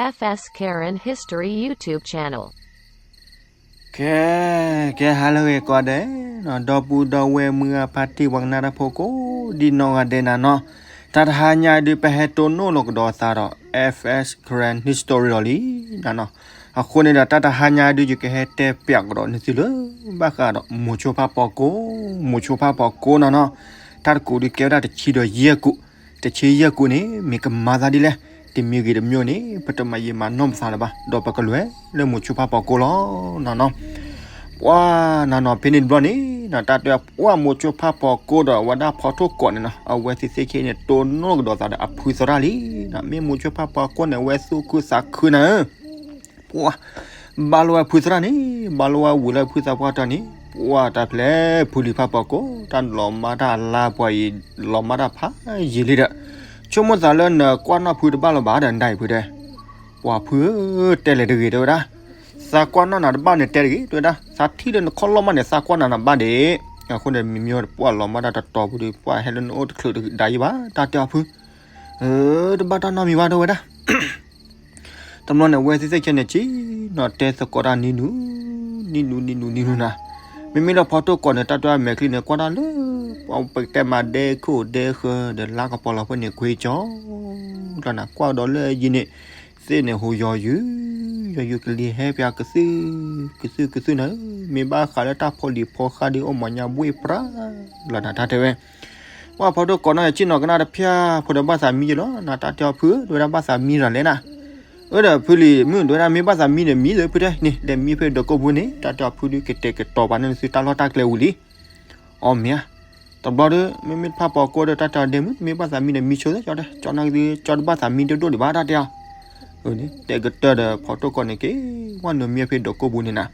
F S Karen History YouTube channel. ကဲ ကဲ ဟါလၢအဂ့ၤကိးဂၤဒဲး, ဒီပုၢ်ဒီဝဲၢ်မုၢ်ဂၢ်ဖါတံၢ်ပှၤကနၣ်တၢ်ဖိကိးဒံနီၢ်ဂၤဒဲးနၤနီၤ, တၢ်တဟါညါဒုး ပဟဲတိၢ်နီၣ်လီၤကဒီးသးဒီး F S Karen History လီၤလံနၤနီၤ. အဃိန့ၣ်ဒီး တၢ်တဟါညါဒုး ယကဟဲတဲပၠးကဒီးနသုလၢ ဘၣ်ဃးဒီးမိၤဆိဖးပီကိ, မိၤဆိဖးပီကိနၤနီၤ. တၢ်တကူးဒုးကဲဝဲဒၣ်တဆံဒီးယဲၢ်ကူး, တဆံယဲၢ်ကူးန့ၣ် မ့ၢ်ကမၤသးဒ်လဲၣ်, တမံၤဂ့ၤတမံၤန့ၣ် ပတမၤယံာ်မၤနီၢ်ပသးလၢၤဘၣ်, ဒီးပကလဲၤလၢမိၤဆိဖးပီကိလီၤနၤနီၤ. ပှၤနၤနီၤ ဖဲန့ၣ်တဘျီန့ၣ် တၢ်တဲပှၤမိၤဆိဖးပီကိဒီးအဝဲဒၣ်ဖီထိၣ်ကိးန့ၣ်နီၤ, အဝဲသ့ၣ်သ့ၣ်ခဲအံၤန့ၣ် တိၢ်နီၣ်ကဒီးသးဒီးအဖုသရၣ်လံနၤ. မ့ၢ်မိၤဆိဖးပီကိန့ၣ် အဝဲသူၣ်ခုသးခုနၤဧၢ ပှၤ ဘၣ်လီဝဲဖုသရၣ်န့ၣ်, ဘၣ်လီဝဲဝံၤလၢဖုသးပှၢ်တီၤန့ၣ်, ပှၤတၢ်ဖျဲးဖုလံၤဖးပီကိ, တၢ်လီၤမၢ်တၢ်အလါပှၤအံၤ, လီၤမၢ်တၢ်ဖးယံာ်လံဒီး, ဆိကမိၣ်သးလၢနကွၢ်နီၣ်ဖုတဘၣ်လၢၤဘၣ်ဒီး နဒၣ်အံၤဖုတဲ, ပှၤဖုဧၢ, တဲလဲၤတဂ့ၤတဲဝဲဒၣ်, သးကွၢ်နီၣ်နၤတဘၣ်န့ၣ်တဲတဂ့ၤတဲဝဲဒၣ်, သးထံၣ်လၢနခီၣ်လီၢ်မးန့ၣ် သးကွၢ်နၤနဘၣ်ဒံး. အဃိန့ၣ် မ့မ့ၢ်ပှၤလီၤမၢ်တၢ်တတီၤပူၤဒီး ပှၤဟဲလၢနအိၣ်တချုးတဒါယံာ်ဘၣ်, တၢ်တဲအီၤဖု တဘၣ်တၢ်နီတမံၤဘၣ်တဲဝဲဒၣ်. တဘျီန့ၣ် အဝဲသ့ၣ်သ့ၣ်ခဲန့ၣ် ဆ့ၣ်နီၤတဲသကိးတၢ်နံၤနုၤ, နံၤနုၤ နံၤနုၤ နံၤနုၤနၤ, မ့မ့ၢ်လၢဖီထိၣ်ကိးန့ၣ် တၢ်တဲအမဲာ်ချံန့ၣ် ကွၢ်တၢ်လၢ ပှၤပကတဲမၤဒဲခိၣ်ဒဲဃၢၤဒီး လါကပီၤလီၤဖဲန့ၣ် ကွ့ကၠီ လီၤနၤ, ကွၢ်ကဒီးလၢယံၤန့ၣ် သ့ၣ်န့ၣ်ဟူးယီၤယုာ်, ယီၤယုာ်ကလံၤဟဲပၠးကသုၣ် ကသုၣ်ကသုၣ်နၤ, မ့ၢ်ဘၣ်ဃးလၢတၢ်ဖိလံၤဖိဃၢ်ဒီး အိၣ်မၤညါဘှ့ၣ်ပြၢ လီၤနၤ တၢ်တဲဝဲ ပှၤဖီထိၣ်ကိးနီၣ် ဆ့ၣ်နီၤကနၣ်တဖၠၣ်ဖိဒီး ဘၣ်သးမံယလီၤနၤ, တၢ်တဲအီၤဖု တဲဝဲဒၣ် ဘၣ်သးမံတၢ်လဲၣ်နၤ. အၢ ဒီးဖုလံၤမုၣ် တဲဝဲဒၣ် မ့ၢ်ဘၣ်သးမံဒီးမံလၢဖုတဲန့ၣ် လဲၤမံဖဲဒီးကိၣ်ပူၤန့ၣ်, တၢ်တဲအီၤဖုဒုး ကတဲာ်ကတီၤပာ်န့ၢ်သုတၢ်လီၢ်တၢ်ကျဲဝံၤလံ. အီ မ့ၢ်ဧါ, တဘျီဒီး မ့မ့ၢ်ဖးပီကိဒီး တၢ်တဲအီၤဒဲမုၣ် မ့ၢ်ဘၣ်သးမံဒီးမံဆိသၢကၠီတဲ, ကၠီနၢ်ကသ့ ကၠီတဘၣ်သးမံဒိၣ်ဒိၣ်ဒံးဘၣ် တၢ်တဲအီၤ တဲာ်ကတီၤဒီးဖီထိၣ်ကိးန့ၣ်က့ၤ ဝဲနုာ်မံဖဲဒီးကိၣ်ပူၤန့ၣ်နၤ,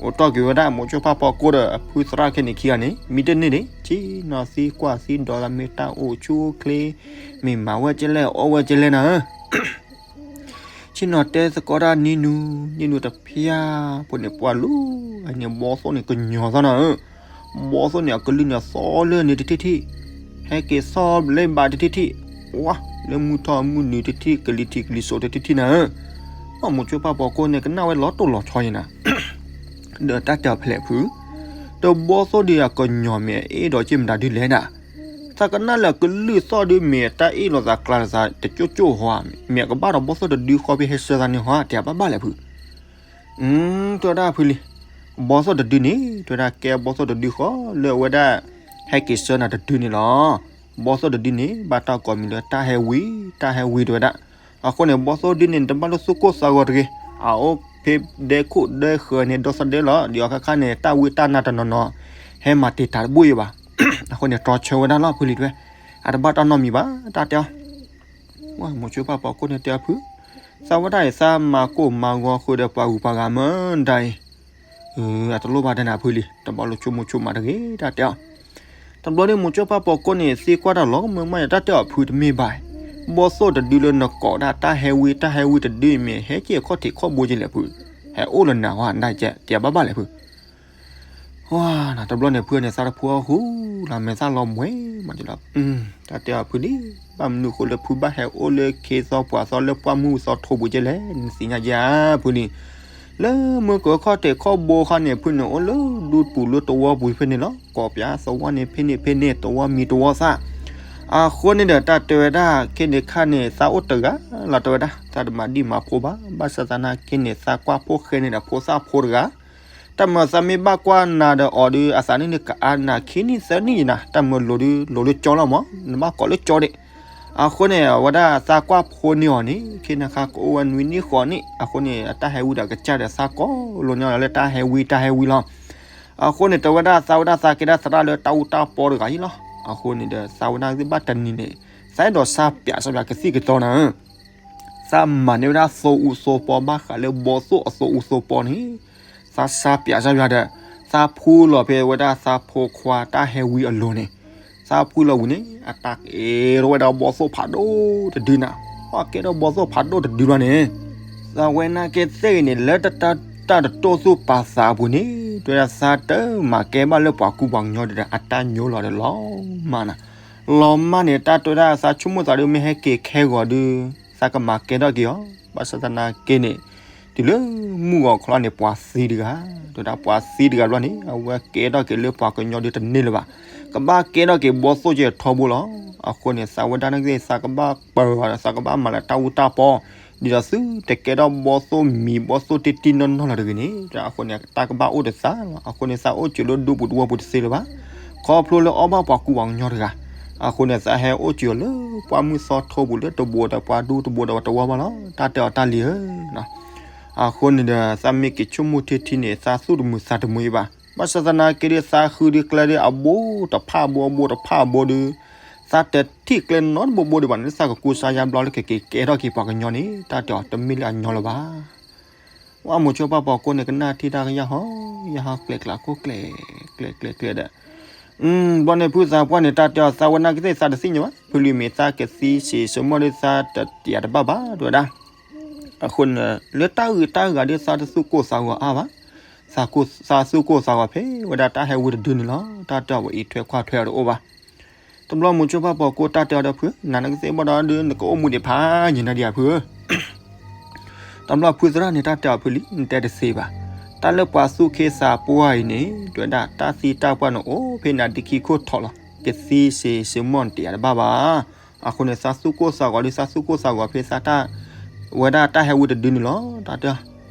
အိၣ်တီၢ်က့ၤဝဲဒၣ် မိၤဆိဖးပီကိဒီးအဖုသရၣ်ခဲန့ၣ်ခံဂၤန့ၣ် မံတန့ၢ်ဒံး, ဆ့ၣ်နီၤသံကွၢ်သံဒီး သးမ့ၢ်တၢ်အိၣ်ဆူၣ်အိၣ်ချ့ မ့ၢ်မၤဝဲကဲလဲၣ် အီၣ်ဝဲကဲလဲၣ်နၤဧၢ ဆ့ၣ်နီၤတဲသကိးတၢ်နံၤနုၤ နံၤနုၤတဖၠၣ်ဖိန့ၣ် ပှၤလူၤ အန့ၣ် ဘီသိၣ်န့ၣ် ကညီၤသီနၤဧၢ, ဘီသိၣ်န့ၣ် အကလုၢ်န့ၣ် သီလၢန့ၣ်တထံၣ်ထံၣ်, ဟဲက့ၤသီလၢဘးတထံၣ်ထံၣ်, ဝါ လၢမုၢ်ထီၣ်မုၢ်နုာ်တထံၣ် ကလံၤထံးကလံၤစိးတထံၣ်ထံၣ်နၤဧၢ, အမိၤဆိဖးပီကိန့ၣ် ကနၣ်ဝဲလီၤတိၢ်လီၤဆီယံၤနၤ ဒီးတၢ်တဲအီၤဖဲလဲၣ်ဖု, တဘီသိၣ်ဒုးအကညီၤမ့ၢ်အ့ၣ်ဒီးက့ၢ်မတၤဒုလဲၣ်နၤ, သးကနၣ်လၢအကလုၢ်သီၣ်ဒုးမ့ၢ်တၢ်အ့ၣ်လိာ်သးကျါလိာ်သးတကၠိၣ်ကၠိၣ်ဟီ, မ့ၢ်အကဘၣ်ဒီးဘီသိၣ်တဒုဃီဖဲဟဲဆှၢသးန့ၣ်ဟီ တဲဘၣ်ဘၣ်လဲၣ်ဖု, တဲဝဲဒၣ်ဖုလံၤ, ဘီသိၣ်တဒုန့ၣ် တဲဝဲဒၣ်ကဲဘီသိၣ်တဒုဃီလၢအဝဲဒၣ် ဟဲက့ၤဆှၢနၤတဒုန့ၣ်လီၤ. ဘီသိၣ်တဒုန့ၣ် ဘၣ်တၢ်ကိးမံၤလၢတၢ်ဟဲဝံ တၢ်ဟဲဝံတဲဝဲဒၣ်. အဃိန့ၣ် ဘီသိၣ်ဒုန့ၣ် နတဘၣ်လိၣ်သူၣ်ကိၢ်သးဂီၤတဂ့ၤ, အအိၣ်ဖဲဒဲခိၣ်ဒဲဃၢၤန့ၣ် ဒီသဒၢလီၤ. ဒ်အီၤခါခါန့ၣ် တၢ်ဝံတၢ်နါတနီၤနီၤ ဟဲမၤတံာ်တာ်တဘိယံၤဘၣ်. အဃိန့ၣ် တြီဆၢဝဲဒၣ်လီၤဖုလံၤတဲဝဲ, အတဘၣ်တၢ်နီတမံၤဘၣ် တၢ်တဲအီၤ မိၤဆိဖးပီကိန့ၣ်တဲအီၤဖု, သးဝဲဒၣ်အံၤ သးမၤကိၢ်မၤဂီၤဃုာ်ဒီးပှၤဂုၤပှၤဂၤမ့ၢ်ဒၣ်အံၤ, အတလိၣ်ဘၣ်တဲနၤဖုလံၤ, တဘၣ်လိၣ်ဆိကမိၣ်ဆိကမးတဂ့ၤ တၢ်တဲအီၤ. တဘျီန့ၣ် မိၤဆိဖးပီကိန့ၣ် သံကွၢ်တၢ်လီၤကမၢမးန့ၣ် တၢ်တဲအီၤဖုတမ့ၢ်ဘၣ်, ဘီသိၣ်တဒုလၢနကိးဒၣ်တၢ်ဟဲဝံ တၢ်ဟဲဝံတဒုအံၤမ့ၢ် ဟဲက့ၤအခီၣ်ထံးခီၣ်ဘိကလဲၣ်ဖု, ဟဲအိၣ်လၢနၤဝဲဒၣ်ကဲ တဲဘၣ်ဘၣ်လဲၣ်ဖု ဝါ တဘျီန့ၣ် ဖုန့ၣ် သးတဖှူအီၣ်ဃုာ်လီၤ မဲာ်သၣ်လီၤမှဲမးကလီၤ. တၢ်တဲအီၤဖုလံၤ, ဘၣ်မနုၤဃိလၢဖုဘၣ်ဟဲအိၣ်လၢခ့သီပှၤသီလၢပှၢ်မုၢ်သီထိးပူၤကလဲၣ် နသ့ၣ်ညါကဲဧါ ဖုလံၤ. လၢမုၢ်ကခီၣ်ထံးခီၣ်ဘိခါန့ၣ် ဖုန့ၣ်အိၣ်လၢဒူပူၤလၢတဝီပူၤဖဲန့ၣ်လီၤ. ကိးပၠးသဝီန့ၣ် ဖဲန့ၣ်ဖဲန့ၣ် တဝီမံၤတဝီသၣ်. အဃိန့ၣ်ဒီး တၢ်တဲဝဲဒၣ် ခဲန့ၣ်ခါန့ၣ် သးအိၣ်တဂၤလီၤ တဲဝဲဒၣ်, သးတမၤဒံၣ်မၤဖိဘၣ်. ဘၣ်ဆၣ်သနာ်က့န့ၣ် သးကွၢ်ဖိဃဲန့ၣ်ဒီးဖိသၣ်ဖိတဂၤ တၢ်မၤသးမ့ၢ်ဘၣ်ကွၢ်နၤဒီးအီၤဒီး အသးန့ၣ်န့ၣ်ကအါနၤခံနံၣ်သၢနံၣ်ယံၤနၤ, တၢ်မၤလိၤဒုး လိၤလၢကၠီလီၤမး, နဘၣ်ကိးလၢကၠီဒံး. အဃိန့ၣ် အဝဲဒၣ်သးကွၢ်ဖိန့ၢ်အီၤန့ၣ် ခဲန့ၣ်ခါကအိၣ်ဝဲနွံနံၣ်ဃိးနံၣ်, အဃိန့ၣ် အတၢ်ဟဲဝံဒီးကစၢ်ဒီးသးကိးလိာ်န့ၢ်အီၤလၢတၢ်ဟဲဝံ တၢ်ဟဲဝံလီၤ. အဃိန့ၣ် တဲဝဲဒၣ်သးဝဲဒၣ်သးကဲဒၣ်သရၣ်လၢတၢ်အူတၢ်ပီတဂၤအံၤလီၤ. အဃိန့ၣ်ဒီး သးဝဲဒၣ်သ့ၣ်ဘၣ်တနံၤန့ၣ် သးအဲၣ်ဒိးစါပၠးစၢ်ပၠးကသံၣ်ကသီနၤ သးမၤန့ၢ်ဝဲဒၣ်သိအူသိပီဘၣ်ဃးလၢဘီသိၣ်အသိအူသိပီန့ၣ်, သးစါပၠးစၢ်ယွၤဒီး သးဖှူလီၤဖဲဝဲဒၣ်သးဖိခွါတၢ်ဟဲဝံအလိၤန့ၣ်, သးဖှူလီၤဝံၤန့ၣ် အတၢ်ကဲထီၣ်ဝဲဒၣ်ဘီသိၣ်ဖးဒိၣ်တဒုနၤ, ပှၤကဲထီၣ်ဘီသိၣ်ဖးဒိၣ်တဒုဘၣ်န့ၣ်, သးဝဲနာ်က့သ့ၣ်ဂ့ၤန့ၣ် လၢတၢ်တတိၢ်သူၣ်ပာ်သးအပူၤန့ၣ် တဲဝဲဒၣ်သးတမၤကဲဘၣ်လၢပှၤကူပှၤကညီဒီး အတၢ်ညိလီၤဒီးလီၤမၢ်နၤ, လီၤမၢ်န့ၣ် တၢ်တဲဝဲဒၣ်သးဆိကမိၣ်သးဒုးမ့ၢ်ဟဲက့ၤခဲဂီၤဒုး တၢ်ကမၤကဲထီၣ်က့ၤအီၤ, ဘၣ်ဆၣ်သနာ်က့န့ၣ် တုၤလၢမုၢ်ဂီၤခီန့ၣ် ပှၤသံတဂၤ, တဲဝဲဒၣ်ပှၤသံတဂၤဘျီန့ၣ် အဝဲကဲထီၣ်က့ၤလၢပှၤကညီဒုတန့ၢ်လၢၤဘၣ်. ကဘၣ်ကဲထီၣ်က့ၤဘီသိၣ်ကဲထီဘိလီၤ. အဃိန့ၣ် သးဝဲဒၣ်နာ်က့သ့ၣ် သးကဘၣ်ပၢၤ သးကဘၣ်မၤလၢတၢ်အူတၢ်ပီ, ဒ်သိးသုတကဲထီၣ်ဘီသိၣ်မံၤဘီသိၣ်တ့ၢ်တံၢ်နီၢ်နီၢ်လၢၤတဂ့ၤန့ၣ်, အဃိန့ၣ် တၢ်ကဘၣ်အိၣ်တသးလီၤ. အဃိန့ၣ် သးအိၣ်စၢၤလၢဒူပူၤတဝီပူၤတသ့လၢၤဘၣ်. ခီဖျိလၢအီၣ်ဘၣ်ပှၤကူပှၤကညီတဂၤ, အဃိန့ၣ် သးဟဲအိၣ်စၢၤအီၤလၢပှၢ်မုၢ်သီထိပူၤလၢတဘိဒီး ပှၢ်ဒူတဘိဒီးတဝီဘၣ်လီၤ. တၢ်တဲအီၤတၢ်လံၤဧၢ အဃိန့ၣ်ဒီး သးမ့ၢ်က့ၤဆိကမိၣ်ထံထံန့ၣ် သးသူၣ်တမုာ်သးတမုာ်အံၤဘၣ်. ဘၣ်ဆၣ်သနာ်က့ဒီး သးဃုဒုးကျဲဒီးအဘိတဖၣ်အဘိအဘိတဖၣ်အဘိဒီး သးတထံၣ်ကျဲနီတဘိဘိဒံးဘၣ်န့ၣ် သးကကူစါယါဘျါလၢကက့ၤကဲထီၣ်က့ၤပှၤကညီန့ၣ် တၢ်တဲအီၤတမ့ၢ်လၢအညီလၢၤဘၣ်. ဝဲမိၤဆိပၢ်ပိာ်ကိးန့ၣ် ကနၣ်ထံၣ်တၢ်ကယၢ်ဟီ ယၢ်ဟီကျဲၤကျဲၤခိၣ်ကျဲၤ ကျဲၤကျဲၤကျဲၤဒီး ဘျီန့ၣ်ဖုသးပှၢ်န့ၣ် တၢ်တဲအီၤသးဝဲနာ်က့သ့ၣ်သးတသ့ၣ်ညါဘၣ်. ဖုလံၤမ့ၢ်သးကသံစ့ၤစိမိၣ်ဒီးသးတတံာ်တဘၣ်ဘၣ် တဲဝဲဒၣ်. အဃိန့ၣ် လၢတၢ်ဂုၤတၢ်ဂၤဒီးသးတသူၣ်ကိၢ်သးဂီၤအါဘၣ်. သးသူၣ်ကိၢ်သးဂီၤဖဲဝဲဒၣ်တၢ်ဟဲဝံတဒုန့ၣ်လီၤ. တၢ်တဲအီၤဝဲအံးထွဲကွၢ်ထွဲအီၤတအိၣ်ဘၣ်. တဘျီမိၤဆိပၢ်ပိာ်ကိးတၢ်တဲအီၤဒီးဖု နၤနကသ့ၣ်ဘၣ်ဒီးဒုးနကအိၣ်မူဒံးဖးယံာ်နၤဒံးဧါဖုဧၢ တဘျီဖုသရၣ်န့ၣ် တၢ်တဲအီၤဖုလံၤ နတဲတသ့ဘၣ်. တၢ်လၢပှၤသူၣ်က့သးပှၢ်အံၤန့ၣ် တဲဝဲဒၣ် တၢ်သံတၢ်ပှၢ်န့ၣ်အိၣ်ဖဲနၤဒ်ခံခိၣ်ထီၣ်လီၤ. ကသံစ့ၤစိမိၣ်နတယၤတဘၣ်ဘၣ်. အဃိန့ၣ် သးသူၣ်ကိၢ်သးဂီၤဒီး သးသူၣ်ကိၢ်သးဂီၤဖဲသးတၢ် ဝဲဒၣ်တၢ်ဟဲဝံတဒုန့ၣ်လီၤ. တၢ်တဲအီၤ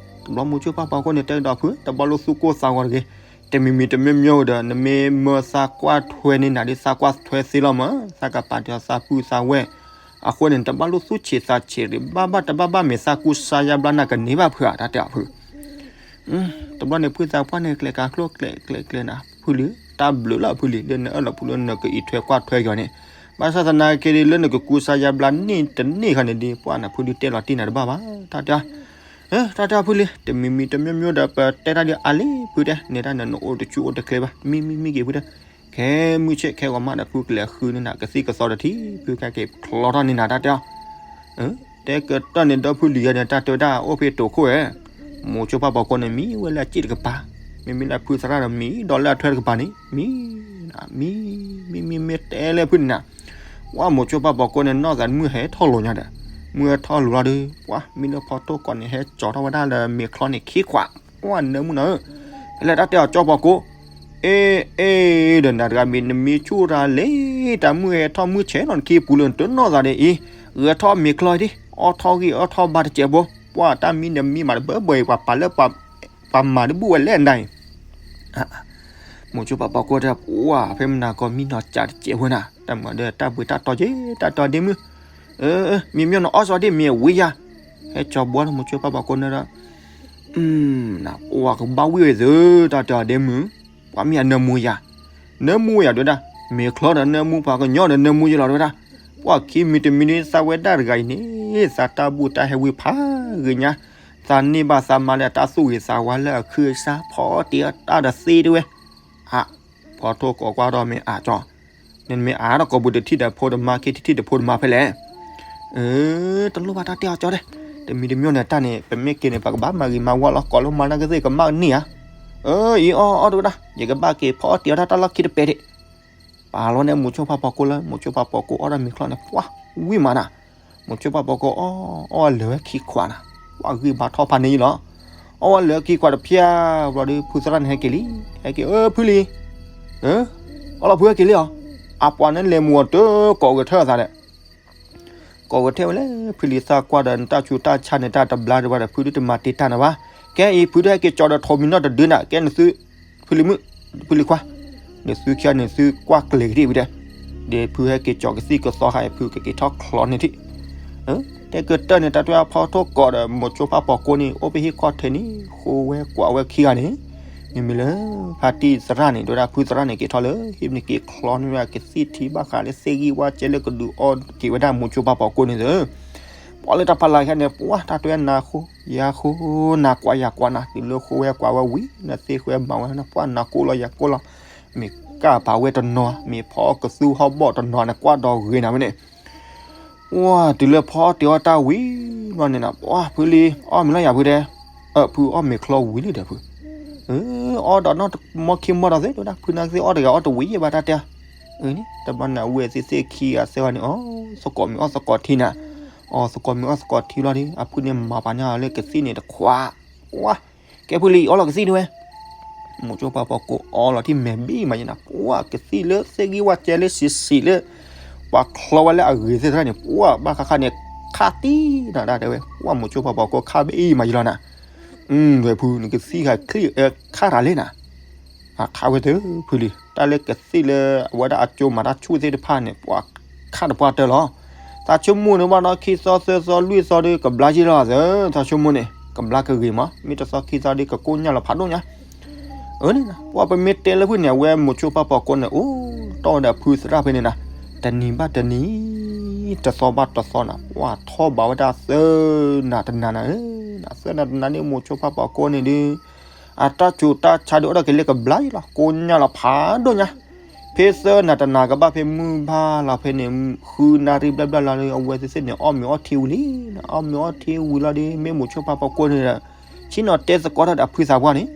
တဘျီမိၤဆိပၢ်ပိာ်ကိးန့ၣ် တဲကဒီးဖု တဘျီလိၣ်သူၣ်ကိၢ်သးဂီၤတဂ့ၤ. တမံၤမံၤတမံၤမံၤဒီး နမ့ၢ်မၢသးကွၢ်ထွဲန့ၢ်နၤဒီး သးကွၢ်ထွဲသ့လီၤမး သးကပာ်တ့ၢ်သးပုၢ်သးဝဲၢ်. အဃိန့ၣ် တဘၣ်လိၣ်သူၣ်ဆံးသးဆံးရံၣ် ဘၣ်ဘၣ်တဘၣ်ဘၣ်မ့ၢ်သးကူစါယါဘျါနၤကန့ၢ်ဘၣ်ဖုဧါ တၢ်တဲအီၤဖု တဘျီန့ၣ် ဖုသးပှၢ်န့ၣ် ကျဲၤကၤချိၣ်ကျဲၤကျဲၤကျဲၤနၤ ဖုလံၤ တၢ်ဘျုးလၢဖုလံၤ လၢနအၢၣ်လီၤဖုလၢနကအံးထွဲကွၢ်ထွဲက့ၤအီၤန့ၣ် ဘၣ်ဆၣ်သနာ်က့ဒီး လၢနကကူစါယါဘျါန့ၢ်တန့ၢ်ခါန့ၣ်ဒီး ပှၢ်နၤဖုဒုးတဲလီၤတံၢ်နၤတဘၣ်ဘၣ် တၢ်တဲအီၤ တၢ်တဲအီၤဖုလံၤ တမံၤမံၤတမံၤမံၤဒီး ပတဲတၢ်ဒ်အါလံ ဖုတဲ န့ၢ်တၢ်နနအိၣ်တဆူၣ်အိၣ်တကျဲဘၣ် မံမံမံက့ၤဖုတဲ ခဲမုၢ်ဆ့ၣ်ခဲဂီၤမးဒီး ဖုကလဲၤဃုန့ၢ်နၤ ကသံၣ်ကသီတထံၣ် ဖုကက့ၤချီထီၣ်န့ၢ်နၤ တၢ်တဲအီၤ တဲကတၢၢ်န့ၣ် ဒီဖုလံၤယဲန့ၣ် တၢ်တဲဝဲဒၣ်အိၣ်ဖဲတိၤခိၣ်ဧၢ မိၤဆိပၢ်ပိာ်ကိးန့ၣ် မံဝဲလၢအစ့ၣ်တကပၤ မ့မ့ၢ်လၢဖုသရၣ်ဒီး မံဒီးလၢအထွဲတကပၤန့ၣ် မံ မံ မံ မံ မ့ၢ်တဲလၢဖုန့ၣ်နၤ ပှၢ်မိၤဆိပၢ်ပိာ်ကိးန့ၣ် နီၢ်သးမုၢ်ဟဲထီၣ်လိာ်ညါဒီး မုၢ်ဟဲထီၣ်လိာ်လီၤဒီး ပှၢ်မံလၢဖီထိၣ်ကိးန့ၣ် ဟဲကၠီထီၣ်ဝဲဒၣ်လၢမ့ၤချီန့ၣ်ခံခွး ပှၢ်နၢမူနီၤဧၢ ဖဲလဲၣ်တၢ်တဲအီၤကၠီပိာ်ကိး အ့ အ့ ဒီးနၤတဂၤမ့ၢ် နမံဆူၣ်တၢ်လံ တၢ်မုၢ်ဟဲထီၣ်မုၢ်ဆဲးလီၤနခံပူၤလၢနတနီၢ်သးဒ်အံၤ ဂဲၤထီၣ်မ့ၤချီဒံး အီၣ်ထီၣ်ဂံၢ်အီၣ်ထီၣ်ဘါတစဲးဖိ ပှၢ်တၢ်မံနမံမးတဘၢဘၢအံၤ ပှၤပာ်လၢ ပှၤမၤတဘူၣ်ဝဲလဲၣ်နၤအံၤ မိၤဆိပၢ်ပိာ်ကိးတဲ ပှၢ်ဖဲမနၤကီမံနီၤကးတစဲးဖိနၤ တၢ်မၤဒီးတၢ်ဘှံးတၢ်တီက့ၤ တၢ်တဲအီၤဒ့မုၢ် မ့မ့ၢ်နအီၣ်စီဒ့မ့ၢ်ဝံၤယၤ ဟဲကၠီဘှီလၢမိၤဆိပၢ်ပိာ်ကိးန့ၣ်ဒီး ပှၢ်ကဘၣ်ဝံၣ်ဝဲသု တၢ်တဲအီၤဒ့မုၢ် ပှၢ်မ့ၢ်အနၢမူယၤ နၢမူယၤတဲဝဲဒၣ် မ့ၤချီဒီးနၢမူ ပှၤကညီဒီးနၢမူယလီၤတဲဝဲဒၣ် ပှၢ်ခံမံၤတမံၤဒ်သးဝဲဒၣ်တဂၤအံၤန့ၣ် သးတၢ်ဘူၣ်တၢ်ဟဲဝံဖးဂ့ၤညါ သးန့ၢ်ဘၣ်သးမါလၢအတၢ်သူၣ်ဂ့ၤသးဝါလၢအခၢအစါ ဖီအီၣ်တ့ၤအီၣ်တၢ်ဒီးသ့တဲဝဲ အါ ဖီထိၣ်ကိးကွၢ်ဒီးမ့ၢ်အါကၠီ နမ့ၢ်အါထီၣ်ကိးပူၤတထံၣ်ဒီးဖိတမါ ခံထံၣ်ထံၣ်ဒီးဖိတမါဖဲလဲၣ် အၢ တလိၣ်ဘၣ်တၢ်တဲအီၤကၠီဒဲး တမံၤတမံၤန့ၣ်တၢ်န့ၣ် ပမ့ၢ်က့ၤန့ၣ် ပကဘၣ်မၤဂ့ၤမၤဝါလီၤ ကိးလၢမၤတၢ်ကသ့ၣ်ကမၣ်န့ၢ်ဧါ အၢ အံၤအီၣ်အီၣ်တဲဝဲဒၣ် ယကဘၣ်က့ၤဖီအီၣ်တ့ၤအီၣ်တၢ်တၢ်လီၢ်ခံတပဲာ်ဒံး ပာ်လီၤန့ၣ် မိၤဆိပၢ်ပိာ်ကိးလၢ မိၤဆိပၢ်ပိာ်ကိးအီၣ်ဒီးမ့ၤချီန့ၣ် ပှၢ်ဝံၣ်မးနၤ မိၤဆိပၢ်ပိာ်ကိးအီၣ် အီၣ်ဝဲလၢာ်ဝဲခံခွးနၤ ပှၢ်ဂံၢ်ဘါထီၣ်ဖးန့ၢ်ယလီၤ အီၣ်ဝဲလၢာ်ခံခွးတဖျၢၣ် ဘျီဒီး ဖုသရၣ်န့ၣ်ဟဲက့ၤလံ ဟဲက့ၤ အၢ ဖုလံၤ အီၣ်လီၤဖုဟဲက့ၤလံအီၤ အပှၤန့ၣ်လဲၤမူအီၤတကိးဂဲၤထၢၣ်အသးဒီး ကိးဂဲၤထၢၣ်ဝဲလၢ ဖုလံၤသးကွၢ်ဒီးနတၢ်ဆူးတၢ်ဆါန့ၣ် တၢ်တဘျါဒံးဘၣ်ဒီး ဖုဒုးတမၤတ့ၢ်တၢ်နၤဘၣ် ကဲအံၤ ဖုဒုးဟဲက့ၤကၠီဒီးထိးမံၤနီၢ်တဒုနၤ ကဲနသု ဖုလံၤမုၣ် ဖုလံၤခွါ နသုခံဂၤန့ၣ်သုကွၢ်ကျဲၤက့ၤဒံးဝံၤဒီး ဒီးဖုဟဲက့ၤကၠီကသံၣ်ကသီခါအံၤ ဖုကက့ၤထီၣ်ချီန့ၣ်ထံၣ် တဲကတၢၢ်န့ၣ် တၢ်တဲဖီထိၣ်ကိးဒီး မိၤဆိပၢ်ပိာ်ကိးန့ၣ် အိၣ်ဖဲဟံၣ်ခီၣ်ထံးန့ၣ် ဃိဝဲကွၢ်ဝဲခံဂၤန့ၣ် မ့မ့ၢ်လၢ ဖါတံၢ်သရၣ်န့ၣ် တဲဝဲဒၣ်ဖုသရၣ်န့ၣ် က့ၤထီၣ်လၢ ဟံၣ်န့ၣ်က့ၤချီန့ၢ်ဝဲကသံၣ်ထံဘၣ်ဃးလၢသ့ၣ်ဂံၢ်ဝါစဲလၢကဒုးအီၣ်က့ၤဝဲဒၣ်မိၤဆိပၢ်ပိာ်ကိးန့ၣ်သၢ ပှၤလၢတၢ်ဖးလၢ်ခဲန့ၣ် ပှၢ်တၢ်တဲနၤဃိ ယၤဃိ နၤကွၢ်ယၤကွၢ်နၤ တုၤလၢဃိဝဲကွၢ်ဝဲဝံၤ နသ့ဃဲမၤဝဲန့ၣ် ပှၢ်နၤကိၢ်လီၤယၤကိၢ်လီၤ မ့ၢ်ကၢ်ပာ်ဝဲတနီၤ မ့ၢ်ဖီကသူဟီၣ်ဘီၣ်တနီၤန့ၣ် ကွၢ်ဒီးဂ့ၤနၤဝဲန့ၣ် ပှၢ်တုၤလၢဖီအီၣ်တ့ၤအီၣ်တၢ်ဝံၤဘျီန့ၣ် ပှၢ်ဖုလံၤ အီၣ်မ့ၤလီၤယၤဖုတဲ အၢ ဖုအီၣ်မ့ၤချီဝံၤလံဒီးဖု အီၣ်ဒီးနီၢ်တမီၢ်ခံမီၢ်ဒီးသ့ တဲဝဲဒၣ် ဖုနာ်က့သ့ၣ်အီၣ်တဂၤအီၣ်တဝံၤယဲၢ်ဘၣ်တၢ်တဲ အၢ တဘျီန့ၣ် အဝဲသ့ၣ်သ့ၣ်ခံဂၤသၢဂၤန့ၣ် အီၣ်သကိးမ့ၤအီၣ်သကိးထံနၤ အီၣ်သကိးမ့ၤအီၣ်သကိးထံလီၤဒီး အဖုန့ၣ်မၤပာ်ညါအီၤလၢကသံၣ်န့ၣ်တခွး, ပှၤ, ကဲဖုလံ အီၣ်လီၤကသံၣ်ဒုဝဲ, မိၤဆိဖါပီၤကိးအီလီၤထံၣ်မဲာ်ဘံၣ်မးယဲနၤ ပှၤ ကသံၣ်လၢသ့ၣ်ဂံၢ်ဝၣ်ကဲလၢစံးစံးလၢ ပှၤချီဝဲလၢအဂ့ၤသ့ၣ်တဖၣ်န့ၣ် ပှၤဘၣ်ဃးဃးန့ၣ် ခးတံၢ်နၤဒၣ်တဲဝဲ ပှၤမိၤဆိဖါပီၤကိးခးဘံၣ်မးယဲလီၤနၤ, ဝဲဖု နကသံၣ်ခးချံၣ်ခးတၢ်လဲၣ်နၤ အခးဝဲသ့ၣ်ဖုလံ တၢ်လၢကသံၣ်လၢအဝဲဒၣ်အကၠိမၤတၢ်ဆူၣ်သ့ၣ်တဖၣ်န့ၣ် ပှၤခးတပှၢ်တၢၢ်လီၤ. သးဆိကမိၣ်န့ၣ်ဘၣ်နီၢ် ခံသီသၢသီလွံၢ်သီဒီး ကဘျါယ့ၢ်လီၤသၢ, သးဆိကမိၣ်န့ၣ် ကဘျါကဂ့ၤမး မ့ၢ်တသီခံသီဒီး ကကိၢ်ညၣ်လီၤဖးဒိၣ်ညါ. အၢန့ၣ် ပှၤပမ့ၢ်တဲလၢဖုန့ၣ် အဝဲမိၤဆိဖါပီၤကိးန့ၣ် အိၣ်တီၢ်ဝဲဒၣ်ဖုသရၣ်ဖဲန့ၣ်နၤ, တနံၤဘၣ်တနံၤ တသီဘၣ်တသီနၤ ပှၤထီၣ်ဘးဝဲဒၣ်သၢနၤတနၤနၤဧၢ, သၢနၤတနၤန့ၣ်မိၤဆိဖါပီၤကိးန့ၣ်ဒီး အတၢ်ဆူးတၢ်ဆါဒီးအိၣ်ဒီးက့ၤလၢကဘျါယ့ၢ်လီၤ ကိၢ်ညၣ်လီၤဖးဒိၣ်ညါ. ဖဲသၢနၤတနၤကဘၣ်ဖဲမုၢ်ဘၣ်လီၤဖဲန့ၣ် ဃုနၣ်ရံၣ်ဘျဲၣ်ဘျဲၣ်လီၤဒီး အဝဲသ့ၣ်သ့ၣ်န့ၣ် အီၣ်မ့ၤအီထံဝံၤလံ, အီၣ်မ့ၤအီထံဝံၤလီၤဒီး မ့ၢ်မိၤဆိဖါပီၤကိးန့ၣ်ဒီး ဆ့ၣ်နီၤတဲသကိးတၢ်ဒီးအဖုသးပှၢ်န့ၣ်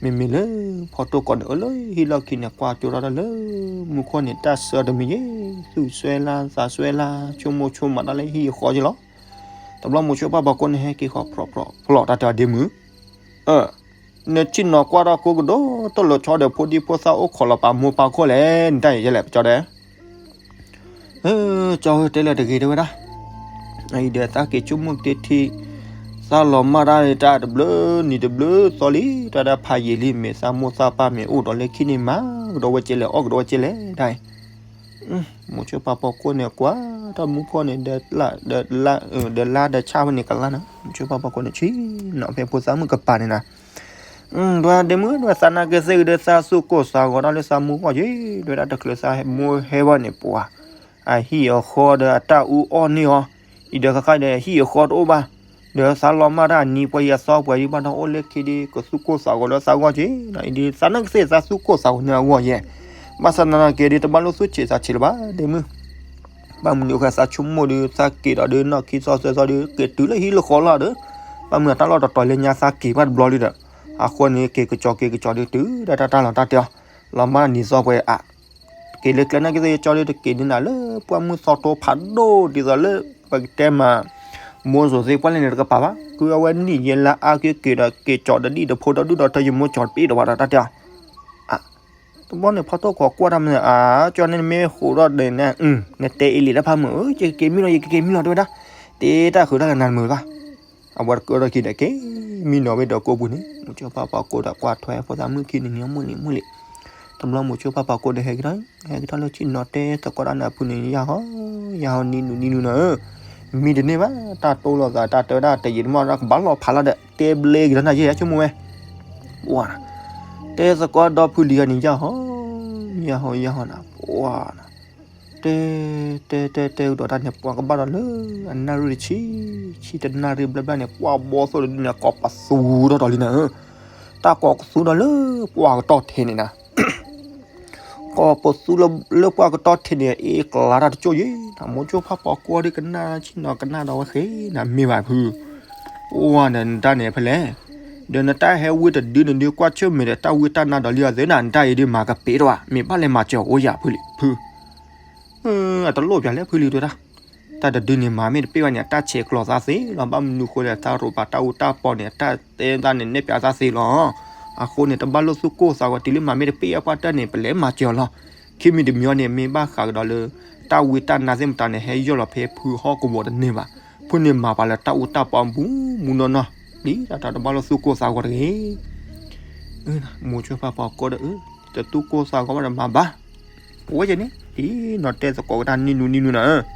မ့မ့ၢ်လၢဖီတိၢ်ကိးန့ၣ် အၢလၢဟံၣ်လီၢ်ခံန့ၣ် ကွၢ်ကၠိထီၣ်တၢ်လၢမူခိၣ်န့ၣ် တၢ်ဆၢတမံၤယဲၢ် သူၣ်စွဲလၢသးစွဲလၢ ဆိကမိၣ်ဆိကမးတၢ်လၢဟံၣ်အဃီက့လီၤ. တဘျီမိၤဆိဖါပီၤကိးန့ၣ် ဟဲက့ၤဃီဖျိးဖျိးဖျိးတၢ်တၢ်ဒ့မုၣ်, အၢ နဆ့ၣ်နီၤကွၢ်ထီၣ်ကိးကဒီး တၢ်လီၤဆီဒီးဖိဒံဖိသၣ်အိၣ်ခိးလီၤပာ်မိၢ်ပာ်ခိၣ်လဲၣ် နတၢ်အံၤယဲလဲၣ် ပကၠီတဲ ကၠီဧၢ တဲလၢတဂ့ၤတဲဝဲဒၣ်, အအံၤဒီးသးက့ၤဆိကမိၣ်ကတ့ထံ, သးလီၤမၢ်တၢ်တၢ်တဘျုးနံၤတဘျုးသီလံ, တၢ်ဒၣ်ဖးယံာ်လံ မ့ၢ်သးမိၢ်သးပၢ်မ့ၢ်အိၣ်ဒီးလၢခံန့ၣ်မၤကဒီးဝဲကဲလဲၣ် အီၣ်ကဒီးဝဲကဲလဲၣ် တၢ်အံၤ မိၤဆိဖါပီၤကိးန့ၣ် ကွၢ်တၢ်မူခိၣ်န့ၣ် ဒီးလါဒီးဆၣ်ဖဲန့ၣ်ကလါနၤ, မိၤဆိဖါပီၤကိးန့ၣ် ဆ့ၣ်နီၤဖဲဖိသၣ်မုၣ်ကပၤန့ၣ်နၤ ဒွဲဒ့မုၣ် ဒွဲသးနာ်က့သ့ၣ်ဂ့ၤဒီးသးသူၣ်ကိၢ်သးဂီၤတၢ်လၢသးမူဂီၢ်ယ့ၢ် ဒွဲဒၣ်တချုးသးမိၢ်ဟဲဘၣ်န့ၣ်ပှၤ, အဟံၣ်အဃီဒီးအတၢ်အူအီၣ်န့ၢ်အီၤ, အံၤဒီးဃၣ်ဃၣ်ဒီးဟံၣ်အဃီတအိၣ်ဘၣ်, ဒီးသးလီၤမၢ်တၢ်အနံၤပှဲၤယဲၢ်သီပှဲၤယံၤဘၣ်ဒီးအိၣ်လၢခံဒီး ကသူၣ်ကိၢ်သးဂီၤလၢသးဂီၢ်က့ၤ, အံၤဒ်သးနာ်က့သ့ၣ်သးသူၣ်ကိၢ်သးဂီၤန့ၢ်အဂီၢ်ယဲၢ်, ဘၣ်ဆၣ်သနာ်က့ဒီးတဘၣ်လိၣ်သူၣ်ဆံးသးဆံးလၢၤဘၣ် ဒ့မုၣ် ဘၣ်မနုၤဃိသးဆိကမိၣ်ဒီး သးက့ၤဒီးဒီးနီၢ်ခံသီသၢသီဒီး က့ၤတုၤလၢဟံၣ်လၢဃီလီၤဒီး ဘၣ်မနုၤအတၢ်လီၢ်တတီၤလၢညါသးက့ၤဘၣ်တဘျီလံဒီး အဃိန့ၣ် က့ၤကစီၤက့ၤကစီၤဒီးတုၤဒၣ်တၢ်တၢ်လီၤတၢ်တဲအီၤ လီၤမၢ်နံၤသီပှဲၤအါ က့ၤလၢကျဲနာ်က့သ့ၣ်ကၠီဒီးတက့ၤဒုးနၤလၢပှၢ်မုၢ်သီတိဖးဒိၣ်ဒ်သိးလၢ ပကတဲမး မိၢ်စိၤသ့ၣ်ပှၢ်လဲၣ်န့ၣ်တကပၤဘၣ် ကုအဝဲနံၣ်ယဲလါအါက့ၤက့ၤဒီးက့ၤကစီၤတဒံၣ်တဖိဒီဒူၣ်ဒီထၢယမိၢ်ကစီၤတပ့ၣ်ဒီးဝဲဒီးတၢ်တဲအီၤ တဘျီန့ၣ်ဖီတိၢ်ခိးကွၢ်တၢ်မနုၤ အကၠီန့ၣ်မ့ၢ်ဃိးဒီးဒဲးန့ၣ် နတဲအ့လံတၢ်ဖးမုာ် ယကက့ၤမံလီၤ ယကက့ၤမံလီၤတဲဝဲဒၣ် တဲတၢ်ဃုာ်တၢ်လၢနၤတမုာ်ဘၣ် အဝဲတကၢထီၣ်ခံဒီးက့ၤ မံနီၤဝဲဒီးကိးပူၤန့ၣ် မိၤဆိဖါပီၤကိးဒီးကွၢ်ထွဲဖိသၣ်မုၣ်ခံန့ၣ်န့ၣ်မုၢ်လံမုၢ်လံ တဘျီမိၤဆိဖါပီၤကိးဒီးဟဲက့ၤထီၣ် ဟဲက့ၤထီၣ်လၢဆ့ၣ်နီၤတဲသကိးတၢ်နၤဖုန့ၣ် ယၢ်ဟီ ယၢ်ဟီနံၤနူနံၤနူနၤဧၢ မံတန့ၢ်ဘၣ် တၢ်တိၢ်လိာ်သးတၢ်တဲဝဲဒၣ်တယံာ်တမီၢ်ဒၣ်ကဘၣ်လီၤဖးလီၤဒီး တဲဘျဲက့ၤထီၣ်နၤယဲၢ်ဆိကမိၣ်ဝဲ ပှၤ တဲသကိးဒီဖုလံၤဂၤန့ၣ် ယၢ်ဟီ ယၢ်ဟီ ယၢ်ဟီနၤ ပှၤ တဲ တဲ တဲ တဲကဒီးတၢ်န့ၣ် ပှၤကဘၣ်ဒီးလၢ အနၣ်ရံၣ်တဆံ ဆံတနၣ်ရံၣ်ဘျဲၣ်ဘျဲၣ်န့ၣ် ပှၤဘီသိၣ်တဒုန့ၣ် ကိးပသူဒီးလၢ တၢ်ကိးပသူဒီးလၢ ပှၤကတီၢ်ထဲန့ၣ်နၤ ကိးပသူလၢပှၤကတီၢ်ထဲန့ၣ် အ့ၣ်ကလါတၢ်တကၠိၢ်ယဲၢ် မိၤဆိဖါပီၤကိးဒ်ကနၣ်ဆ့ၣ်နီၤကနၣ်ဒီးဝဲဃ့နၤမ့ၢ်ဘၣ်ဖု အိၣ်ဝဲဒီးနတၢ်န့ၣ်ဖဲလဲၣ် ဒီးနတၢ်ဟဲဝံတဒုန့ၣ်ဒုးကွၢ်ဆၢၣ်မဲာ်ဒီးတၢ်ဝံတၢ်နါဒီးလံအီၤသ့နၤ နတၢ်အံၤဒုးမၤကပ့းတဝဲ မ့ၢ်ဘၣ်လဲၤမၤစၢၤအိၣ်ယၤဖုလံ ဖု အတလိၣ်ပၠးလဲၣ်ဖုလံတဲဒၣ် တၢ်တဒုန့ၣ်မၤမ့ၢ်တပ့ၢ်ဘၣ်န့ၣ် အတၢ်ဆဲးကျိးသးသ့လီၤ ဘၣ်မနုၤဃိဒီး တၢ်ရိးပာ်တၢ်အူတၢ်ပီန့ၣ် အတၢ်တဲသးန့ၣ် နဲၣ်ပၠးသးသ့လီၤ အဃိန့ၣ် တဘၣ်လိၣ်သူၣ်ကိၢ်သးဂီၤတုၤလၢမၤမ့ၢ်တပ့ၢ်အပှၢ်တၢၢ်န့ၣ် ပလဲၤမၤစၢၤအီၤလီၤ ခံမံၤတမံၤအံၤန့ၣ် မ့ၢ်ဘၣ်ဃးကဒီးလၢ တၢ်ဝံတၢ်နါသ့ၣ်မတၤန့ၣ် ဟဲယီၢ်လီၤဖဲဖုဟီၣ်ကဝီၤတန့ၢ်ဘၣ် ဖုန့ၣ်မၤပာ်လၢတၢ်အူတၢ်ပီမူမူနီၢ်နီၢ် ဒ်တၢ်တဘၣ်လိၣ်သူၣ်ကိၢ်သးဂီၤတဂ့ၤ မိၤဆိဖါပီၤကိးဒီး တသူၣ်ကိၢ်သးဂီၤဘၣ်ဒီးမၤဘၣ် အဝဲကဲန့ၣ် အံၤနီၤတဲသကိးကတၢၢ်နံၤနူနံၤနူနၤဧၢ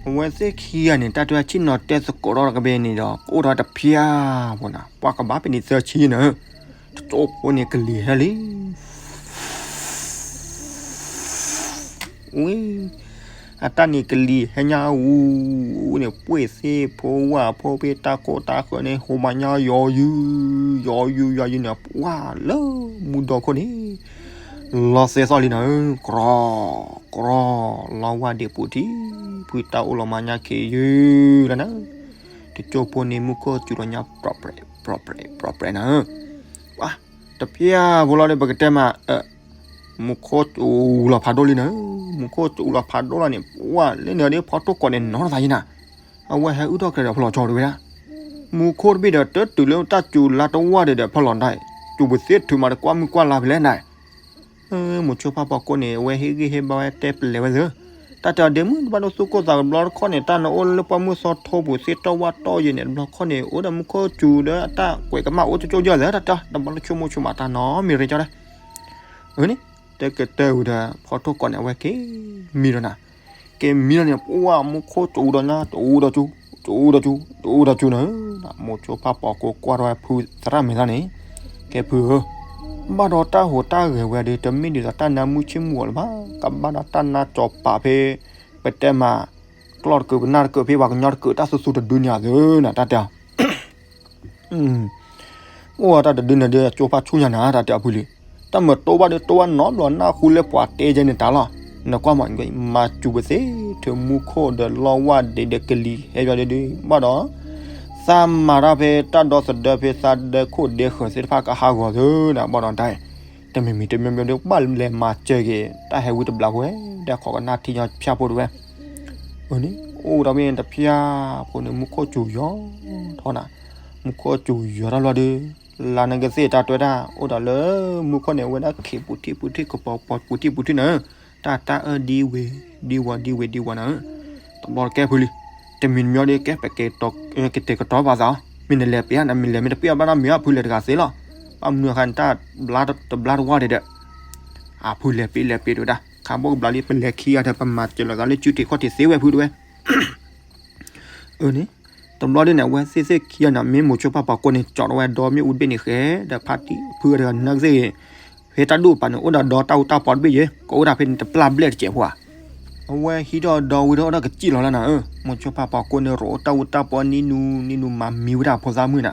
အဝဲသ့ၣ်ခံဂၤန့ၣ် တၢ်တဆံၣ်နီၤတဲသကိးထီၣ်တကဘ့ၣ်န့ၣ်ဒီး ကအိၣ်ထီၣ်တဖၠၣ်ဖိနၤ ပှၢ်ကဘၣ်ဖဲန့ၣ်သၢဆံနၤဧၢ တကၠိဖိန့ၣ်ကလံၤဟဲလံ ဝံၤ အတၢ်န့ၣ်ကလံၤဟဲညါဝူန့ၣ် ပှ့ၢ်သ့ၣ်ဖိဝၣ်ဖိဖဲတၢ်ကိၢ်တၢ်ဃၢၤန့ၣ် ဟိမၤညါယီၤယုၢ် ယီၤယုၢ်ယီၤယုၢ်န့ၣ် ပှၢ်လၢမူဒီခိၣ်န့ၣ် လီၤသဲသီၣ်လံနၤဧၢ ကြီ ကြီ လီၤဝၢ်ဒ့ၣ်ပူၤထံ ဖုတၢ်အိၣ်လီၤမၤညါခ့ယုၢ်လီၤနၤ တကၠိဖိန့ၣ်မူခိၣ်စူၤလီၤညါ ပြီၣ်ပြီၣ် ပြီၣ်ပြီၣ် ပြီၣ်ပြီၣ်နၤဧၢ ပှၤ တဖျၢၣ်ဖိလီၤဒီး ပကတဲမး မူခိၣ်စူၤလီၤဖးဒိၣ်လံနၤဧၢ, မူခိၣ်စူၤလီၤဖးဒိၣ်လီၤန့ၣ် ပှၤလၢန့ၣ်ဒီး ဖီတိၢ်ကိးန့ၣ် နီၢ်တသးယံၤနၤ, အ အဝဲဟဲအုၣ်ထီၣ်ကျဲဒီးဖီလီၤကၠီတဝဲဒၣ်. မူခိၣ်တဘ့ၣ်ဒီး တတုၤလၢတၢ်စူၤလါတဝၢ်ဒီး ဖီလီၤဒၣ်, စူၤပသ့ထုးမးတကွၢ်မုၢ်ကွၢ်လါဖဲလဲၣ်နၤ. မုဆိဖးပှၤကိးန့ၣ် အဝဲဟ့ၣ်ဂံၢ်ဟ့ၣ်ဘါဝဲတဲပလဲၤဝဲသ့, တၢ်တဲအီၤဒ့မုၣ် တဘၣ်ဒိသူၣ်ကိၢ်သးကဘျီတခီၣ်န့ၣ် တၢ်နအိၣ်လၢပှၢ်မုၢ်သီထိပူၤသ့ၣ်တီဝၣ်တီယဲၢ်န့ၣ် တဘျီခီၣ်န့ၣ် အိၣ်ဒီးမူခိၣ်စူၤဒီးအတၢ်ကွဲးကမၣ်အိၣ်ကၠိကၠိယဲၢ်သ့, တၢ်တဲအီၤ တဘၣ်လၢဆိကမိၣ်ဆိမးတၢ်နီတမံၤရ့ကၠီဒဲး. အန့ၣ် တဲကတၢၢ်ဝံၤဒီး ဖီထိၣ်ကိးန့ၣ် အဝဲက့ၤမံဒီးနၤ, က့ၤမံဒီးန့ၣ် ပှၢ်မူခိၣ်စူၤဒီးညါ စူၤဒီးစူၤ, စူၤဒီးစူၤ, စူၤဒီးစူၤန့ၣ်, မုဆိဖးပှၤကိးကွၢ်ထီၣ်ဝဲဖုသရၣ်မဲာ်သၣ်န့ၣ်, ကဲဖုဧၢ, ဘၣ်ဒီးတၢ်ဟူးတၢ်ဂဲၤဝဲဒီး တမ့ၢ်ဒ်သိးတၢ်နါမုၢ်ဆ့ၣ်မုၢ်ဂီၤလၢၤဘၣ်, ကဘၣ်ဒီးတၢ်နါစီၤပၤဖဲ ပတဲမး ကျီၢ်တကုာ်ပနၢ်တကုာ်ဖဲပှၤကညီတကုာ်တၢ်သူသူတဒုန့ၣ်ဧါသ့နၤ တၢ်တဲအီၤ အိၣ်တၢ်တဒုန့ၣ်ဒီး အကၠိဖးဆူၣ်ညါနၤ တၢ်တဲအီၤဖုလံ, တၢ်မၤတိဘၣ်ဒီးတိဘၣ်နီတဘျီ နၢ်ဟူလၢပှၤတဲကဲန့ၣ်တၢ်လီၤ, နကွၢ်မး မၤစူၤပသ့ထုးမူခိၣ်ဒီးလီဝၢ်ဒံးဒီးကလံၤဟဲယီၤဒုး ဘၣ်ဒီး သးမၤတၢ်ဖဲတၢ်ဒီသဒၢဖဲသးဒၢခိၣ်ဒဲဃၢၤသ့ၣ်တဖၣ်ကဟးဂီၤသ့နၤ ဘၣ်ဒီးတၢ် တမံၤမံၤတမံၤမံၤဒီး ဘၣ်လဲၤမၤစၢၤက့ၤ တၢ်ဟဲဝံတဘျီဝဲ ဒီးခိးကနၣ်ထံညီဖၠၣ်ဖိတဝဲ အန့ၣ် အိၣ်ဒီးမ့ၢ်တဖၠၣ်ဖိန့ၣ် မူခိၣ်စူၤယီၤထီၣ်နၤ, မူခိၣ်စူၤယီၤထီၣ်လီၤဒီး လါနကသ့ၣ်တၢ်တွဲတၢ် အိၣ်ဒီးလၢမူခိၣ်န့ၣ် အဝဲဒၣ်ခံးပူၤထံၣ်ပူၤထံၣ်ကပီၤပူၤထံၣ်ပူၤထံၣ်န့ၣ်, တၢ်တၢ်အၢဒ်ဝဲဒ်ဝီၤဒ်ဝဲဒ်ဝီၤနၤ, တဘျီတကဲဖုလံ, တမံၤတမံၤဒီးကဲပကကတဲာ်ကတီၤပာ်သးအီၤ, မ့ၢ်နလဲၤပ့ၤဧါ နမ့ၢ်လဲၤမ့ၢ်တပ့ၤအီၤဘၣ်နီတမံၤဧါ ဖုလဲၤတဂၤသ့လီၤ, ဘၣ်မနုၤအခါန့ၣ် တၢ်တဘျါတဝၢ်ဒဲးဒီး အဖုလဲၤပ့ၤလဲၤပ့ၤတဝဲဒၣ် ခါဘိၣ်ကဘျါလံ ပလဲၤခံဂၤဒီး ပမၤစၢၤလီၤသးလၢစုထံးခီၣ်ထံးသ့ဝဲဖုတဝဲ အန့ၣ် တဘျီဒ်န့ၣ် အဝဲသ့ၣ်သ့ၣ်ခံဂၤန့ၣ် မ့ၢ်မုဆိဖးပှၤကိးန့ၣ် ကၠီထီၣ်ဝဲဒီမ့ၣ်အူတဘ့ၣ်န့ၣ်ဃဲ ဒီးဖါတံၢ်ဖုတဂၤနကသ့ၣ်ဂ့ၤ, ဖဲတၢ်ဒိၣ်ပာ်န့ၣ် အိၣ်ဒီးဒီတၢ်အူတၢ်ပီတဘ့ၣ်ယဲ ကအိၣ်ဒၣ်ဖဲန့ၣ်တပျၢ်ဘျဲၣ်တစဲးဖိဧါ အဝဲဟံးထီၣ်ဒီဝံၤဒီးအိၣ်ဒီးကစံၣ်လီၤလၢနၤဧၢ, မုဆိဖးပှၤကိးန့ၣ် ရိးအိၣ်တၢ်အူတၢ်ပီနံၤနူနံၤနူ မၤမံဝဲဒၣ်ဖိသၣ်မုၣ်နၤ,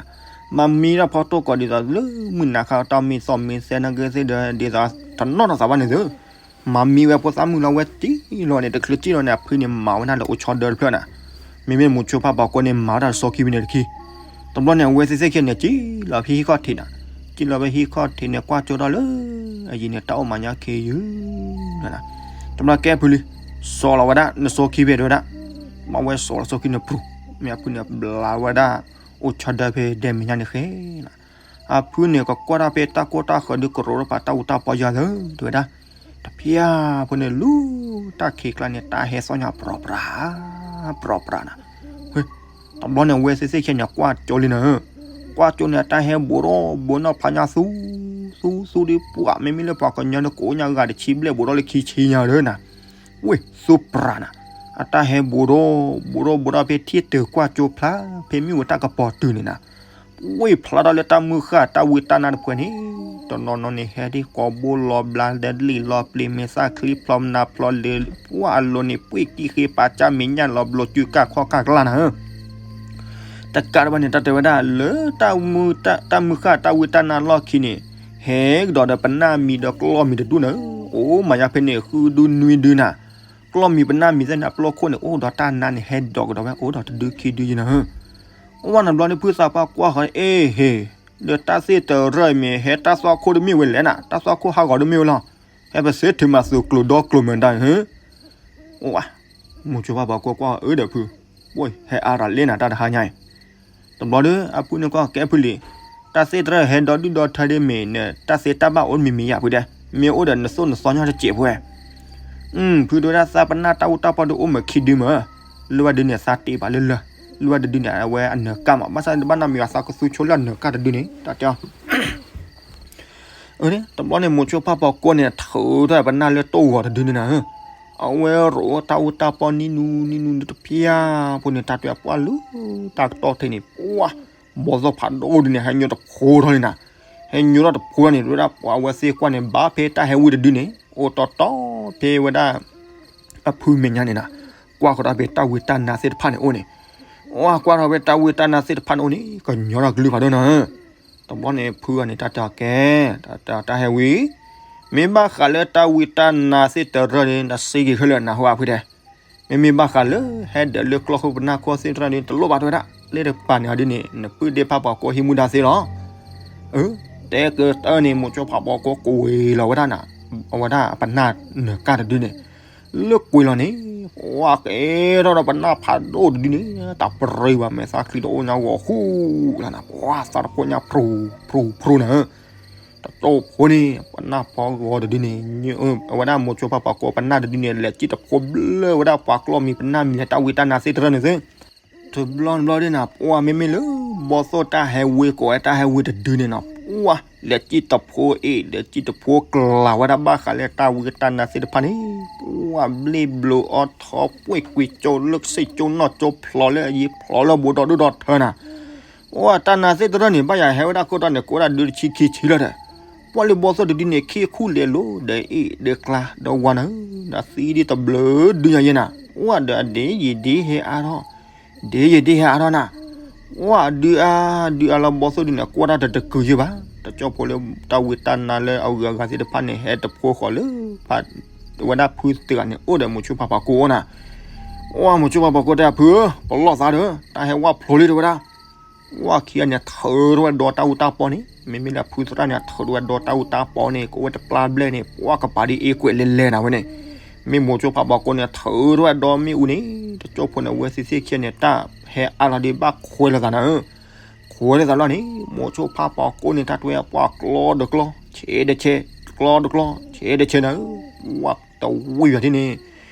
မၤမံဒၣ်ဖီတိၢ်ကိးဒ်သိးလၢမုၢ်နၤခါတၢ်မ့ၢ်သီၣ်မ့ၢ်သဲနကသ့ၣ်ဒီး ဒ်သိးတနီၣ်ထီၣ်သးဘၣ်န့ၣ်သု မၤမံဝဲဖိသၣ်မုၣ်လီၤ ဝဲစံၣ်လီၤန့ၣ် တချုးစံၣ်လီၤန့ၣ် အဖုန့ၣ်မၤဝဲဒၣ်လၢအိၣ်ဆီဒၢတဖျၢၣ်နၤ, မ့မ့ၢ်မုဆိဖးပှၤကိးန့ၣ် မၤဝဲဒၣ်တစီခံဖဲန့ၣ်တခံ, တဘျီန့ၣ် အဝဲသ့ၣ်သ့ၣ်ခံဂၤန့ၣ် စံၣ်လီၤဖဲဟံၣ်ခီၣ်ထံးနၤ, စံၣ်လီၤဖဲဟံၣ်ခီၣ်ထံးန့ၣ် ကွၢ်ကၠိထီၣ်လၢ အယံၤန့ၣ် တၢ်အိၣ်မၤညါခ့ယုၢ် တဘျီကဲဖုလံ, စိာ်လီၤဝဲဒၣ် နစီခံဖဲတဝဲဒၣ်, ဘၣ်ဝဲစိာ်လီၤစီခံန့ၣ်ပြူၤ, မ့ၢ်အဖုန့ၣ်ဘျးဝဲဒၣ် အိၣ်ဆီဒၢဖဲဒဲမဲာ်ညါန့ၣ်ဃဲနၤ, အဖုန့ၣ် ကကွၢ်တၢ်ဖဲတၢ်ကိၢ်တၢ်ဃၢၤဒုး ကရိးတပာ်တၢ်အူတၢ်ပီယၤလၢ တဝဲဒၣ်, တဖၠၣ်ဖိန့ၣ်လူၤ တၢ်ခံးကျါန့ၣ် တၢ်ဟဲသီၣ်ညါပြီပြး ပြီပြးနၤ, တဘျီန့ၣ် အဝဲသ့ၣ်သ့ၣ်ခံဂၤန့ၣ် ကွၢ်ကၠိလံနၤ, ကွၢ်ကၠိန့ၣ် အတၢ်ဟဲဘူးထီၣ်ဘူးနီၢ်ဖးညါသူ သူသူဒီးပှၤ မ့မ့ၢ်လၢပှၤကညီန့ၣ် ကိးညါဂၤတဆံဘျဲၣ်ဘူးထီၣ်လၢခံဆံညါလၢနၤ, ဝ့ၢ်သူပြးနၤ, အတၢ်ဟဲဘူးထီၣ် ဘူးထီၣ် ဘူးထီၣ်ဖဲထံၣ်တုၤကွၢ်ကၠိဖျါ ဖဲမ့ၣ်အူတၢ်ကပီၤတုၤန့ၣ်နၤ, ဝ့ၢ်ဖျါထီၣ်လၢတၢ်မုၢ်ဃၢ်တၢ်ဝံတၢ်နါတဖှဲးန့ၣ်, တနီၤနီၤန့ၣ် ဟဲဒ်ကိးဘိလီၤဘျါ ဒဲလံာ်လီၤပျံၤ မ့ၢ်သၣ်ချံဖျီမနၤဖျီလၢ ပှၤအလိၤန့ၣ် ပှ့ၤကံဃ့ပာ်ကၢ်မဲာ်ညၣ်လီၤဘျီစုကၢ်ခီၣ်ကၢ်ကျါနၤဧၢ တကးတဘၣ်န့ၣ် တၢ်တဲဝဲဒၣ်လၢ တၢ်မုၢ်ဃၢ်တၢ်ဝံတၢ်နါလီၢ်ခံန့ၣ် ဟဲကဒီးဒီးပနၢ်မံၤဒီးကျီၢ်မံၤတဒူၣ်န့ၣ်, အိၣ်မၤညါဖဲန့ၣ် ဃုဒူနွံဒူနၤ, ကျီၢ်မံၤပနၢ်မံၤသ့ၣ်န့ၣ် အပျီခိၣ်န့ၣ် အိၣ်ဒီးတၢ်နါန့ၣ် ဟဲဒိးကဒီးဝဲအိၣ်ဒီးတဒုခံဒုယဲနၤဧၢ ဝဲနဘျီန့ၣ် ဖုသးပှၢ်ကွၢ်ဃီ အ့ဟ့ၣ်, ဒီးတၢ်သ့ၣ်တရၢၣ်မ့ၢ် ဟဲတၢ်သွၣ်ခိၣ်တမ့ၢ်ဝဲလဲၣ်နၤ, တၢ်သွၣ်ခိၣ်ဟးဂီၤတမ့ၢ်ဝဲလီၤ, ဟဲပသ့ထုးမၤသုးကျိၤဒီကျိၤမၢဒၣ်ဧၢ, အိၣ်ဝဲ, မုဆိဖးပှၤကွၢ်ကွၢ်အၢဒီးဖု, ဝဲဟဲအါရၤလ့နၤတၢ်တဟါညါအံၤ, တဘျီဒီး အဖုန့ၣ်ကွၢ်ကဲဖုလံ, တၢ်သ့ၣ်တရၢၣ်ဟဲဒီဒုၣ်ဒီထၢဒ်မ့ၢ်နတၢ်သ့တၢ်ဘၣ်အိၣ်မံၤမံၤယၤဖုဒဲး, မ့ၢ်အိၣ်ဒီးနသိၣ်နသီညီတစဲးဖိဝဲ ဖုဒိဒၣ်သးပနၢ်တၢ်အူတၢ်ပီဒုးအိၣ်မးခံဒုမး, လၢဝဲဒုန့ၣ် သးတ့ပာ်လၢလၢ, လၢဝဲတဒုန့ၣ် အဝဲအနၢၤကၢ်မး ဘၣ်ဆၣ်တဘၣ်နီတမံၤအသးကသူဆိလၢအနၢၤကၢ်တဒုန့ၣ် တၢ်တဲအီၤ တဘျီန့ၣ် မုဆိဖးပှၤကိးန့ၣ် ထုးထီၣ်ပနၢ်လၢတိၢ်ဂီၤတဒုန့ၣ်နၤဧၢ, အဝဲရိးတၢ်အူတၢ်ပီနံၤနူနံၤနူတဖၠၣ်ဖိန့ၣ် တၢ်တဲပှၢ်လၢ တၢ်ကတီၢ်ထံးန့ၣ် ပှၢ် ဘီၣ်သိၣ်ဖးဒိၣ်ဒုန့ၣ် ဟဲညိတဖိထီၣ်လံနၤ, ဟဲညိထီၣ်တဖိထီၣ်န့ၣ် ဝဲဒၣ်ပှၤအဝဲသ့ၣ်ကွၢ်န့ၣ် ဘၣ်ဖဲတၢ်ဟဲဝံတဒုန့ၣ် အိၣ်တီတီဖဲဝဲဒၣ် အဖုမဲာ်ညါန့ၣ်နၤ, ကွၢ်ဃီၤဒီးဖဲတၢ်ဝံတၢ်နါသ့ၣ်တဖၣ်န့ၣ်အိၣ်န့ၣ်, ဝဲကွၢ်ထီၣ်ဖဲတၢ်ဝံတၢ်နါသ့ၣ်တဖၣ်န့ၣ်အိၣ်န့ၣ် ကညီထီၣ်ကလုၢ်ဖးဒိၣ်နၤဧၢ, တဘျီန့ၣ် ဖုဂၤန့ၣ် တၢ်တဲအီၤကဲ, တၢ်တဲအီၤတၢ်ဟဲဝံ, မ့ၢ်ဘၣ်ဃးလၢတၢ်ဝံတၢ်နါသ့ၣ်တရၢၣ်န့ၣ် နစ့က့ၤခဲလၢာ်နဟူဘၣ်ဖုဒဲး, မ့မ့ၢ်ဘၣ်ဃးလၢ ဟဲဒၢးလၢကျီၢ်ခိၣ်ပနၢ်ခိၣ်သ့ၣ်တရၢၣ်န့ၣ် တလိၣ်ဘၣ်တဲဝဲဒၣ်, လၢတကပၤန့ၣ်ဒ်န့ၣ် နပုၢ်ဒ့ဖးပှၤကိးဟံးမူဒါသ့လီၤ အၢ, တဲကတၢၢ်န့ၣ် မုဆိဖးပှၤကိးကွံာ်လီၤဝဲဒၣ်နၤ, အဝဲဒၣ်အပနၢ်နၢၤကၢ်တဒုန့ၣ်, လၢကွံာ်လီၤန့ၣ် ပှၤကဲထီၣ်ဒီးပနၢ်ဖးဒိၣ်တဒုန့ၣ် တၢ်ပရံဘၣ် မဲာ်သၣ်ချံတအိၣ်ညါဂီၤဃူလၢ်နၤ ပှၤသးတခိၣ်ညါဖြူဖြူဖြူနၤဧၢ. တကၠိဖိန့ၣ် ပနၢ်ဖီဂီၤတဒုန့ၣ် အဝဲဒၣ်မိၤဆိဖးပှၤကိးပနၢ်တဒုန့ၣ် လဲၤစံၣ်တဖိဘျၢဝဲဒၣ်ပှၤကျီၢ်မံၤပနၢ်မံၤလၢတၢ်ဝံတၢ်နါသ့ၣ်တဖၣ်န့ၣ်သု တဘျီတဘျီဒ်နၤ ပှၤမ့မ့ၢ်လၢ ဘီသိၣ်တၢ်ဟဲဝ့ကိးဝဲတၢ်ဟဲဝ့တဒုန့ၣ်နီၤ ပှၤလဲၤစံၣ်တဖိအ့ၣ် လဲၤစံၣ်တဖိကျါဝဲဒၣ်ဘၣ်ဃးလၢတၢ်ဝံတၢ်နါသ့ၣ်တဖၣ်န့ၣ် ပှၤဘျ့ဘျိအီထီၣ်ပှဲၢ်ကွံာ်ကၠိလၢစ့ၣ်ကၠိနီၢ်ကၠိဖျိးလၢအယံၤဖျိးလၢဘူးဒီဒူၣ်ဒီထၢနၤ ပှၤတၢ်နါသ့ၣ်တဖၣ်န့ၣ် ဘၣ်ယၤဟဲဝဲဒၣ်ခိၣ်တီန့ၣ် ကိးဝဲဒၣ်ဒုတဆံခံဆံလီၤဒီး ပှၤလၢဘီသိၣ်တဒုန့ၣ် ခံခူၣ်လဲၤလိၤဒီးအ့ၣ်ဒီးကျါဒီးဝါနၤ ဒီးသံဒ်တဘျုးဒုညါယဲနၤ ပှၤဒီးအဒ့ယံာ်ဒ့ဟဲအါထီၣ် ဒ့ယံာ်ဒ့ဟဲအါထီၣ်နၤ ပှၤဒုအါဒုအါလၢဘီသိၣ်ဒုန့ၣ် ကွၢ်တၢ်တတကုာ်ယဲဘၣ် တကၠိဖိလၢတၢ်ဝံတၢ်နါလၢအဂုၤအဂၤသ့ၣ်တဖၣ်န့ၣ် ဟဲတဖိဃီၤလၢ ဖး ဝဲဒၣ်ဖုသ့ၣ်တဂၤန့ၣ် အိၣ်ဒီးမိၤဆိဖးပှၤကိးအိၣ်နၤ ပှၤမိၤဆိဖးပှၤကိးတဲအဖုဧၢ ပလီၢ်သးဒီး တၢ်ဟဲဝါဖျိလံတဲဝဲဒၣ် ပှၤခံဂၤန့ၣ် ထုးထီၣ်ဝဲဒီးတၢ်အူတၢ်ပီန့ၣ် မ့မ့ၢ်လၢဖုသရၣ်န့ၣ် ထုးထီၣ်ဝဲဒီးတၢ်အူတၢ်ပီန့ၣ် ကအိၣ်ဝဲတပျၢ်ဘျဲၣ်န့ၣ် ပှၤကပၤဒ်အ့ကွဲးလဲၤလဲၤနၤဝဲန့ၣ် မ့ၢ်မိၤဆိဖးပှၤကိးန့ၣ် ထုးထီၣ်ဝဲဒီးမ့ၣ်အူန့ၣ် တကၠိဖိန့ၣ် အဝဲသ့ၣ်သ့ၣ်ခံဂၤန့ၣ် တၢ်ဟဲအါလီၤဒ်ဘၣ်ခွဲးလိာ်သးနၤဧၢ ခွဲးလိာ်သးလီၤန့ၣ် မိၤဆိဖးပှၤကိးန့ၣ် တၢ်တဲပှၤကျီဒီးကျီ ဆဲးဒီးဆဲး ကျီဒီးကျီ ဆဲးဒီးဆဲးနၤဧၢ ပှၤတဝံၤဘၣ်ထံၣ်န့ၣ်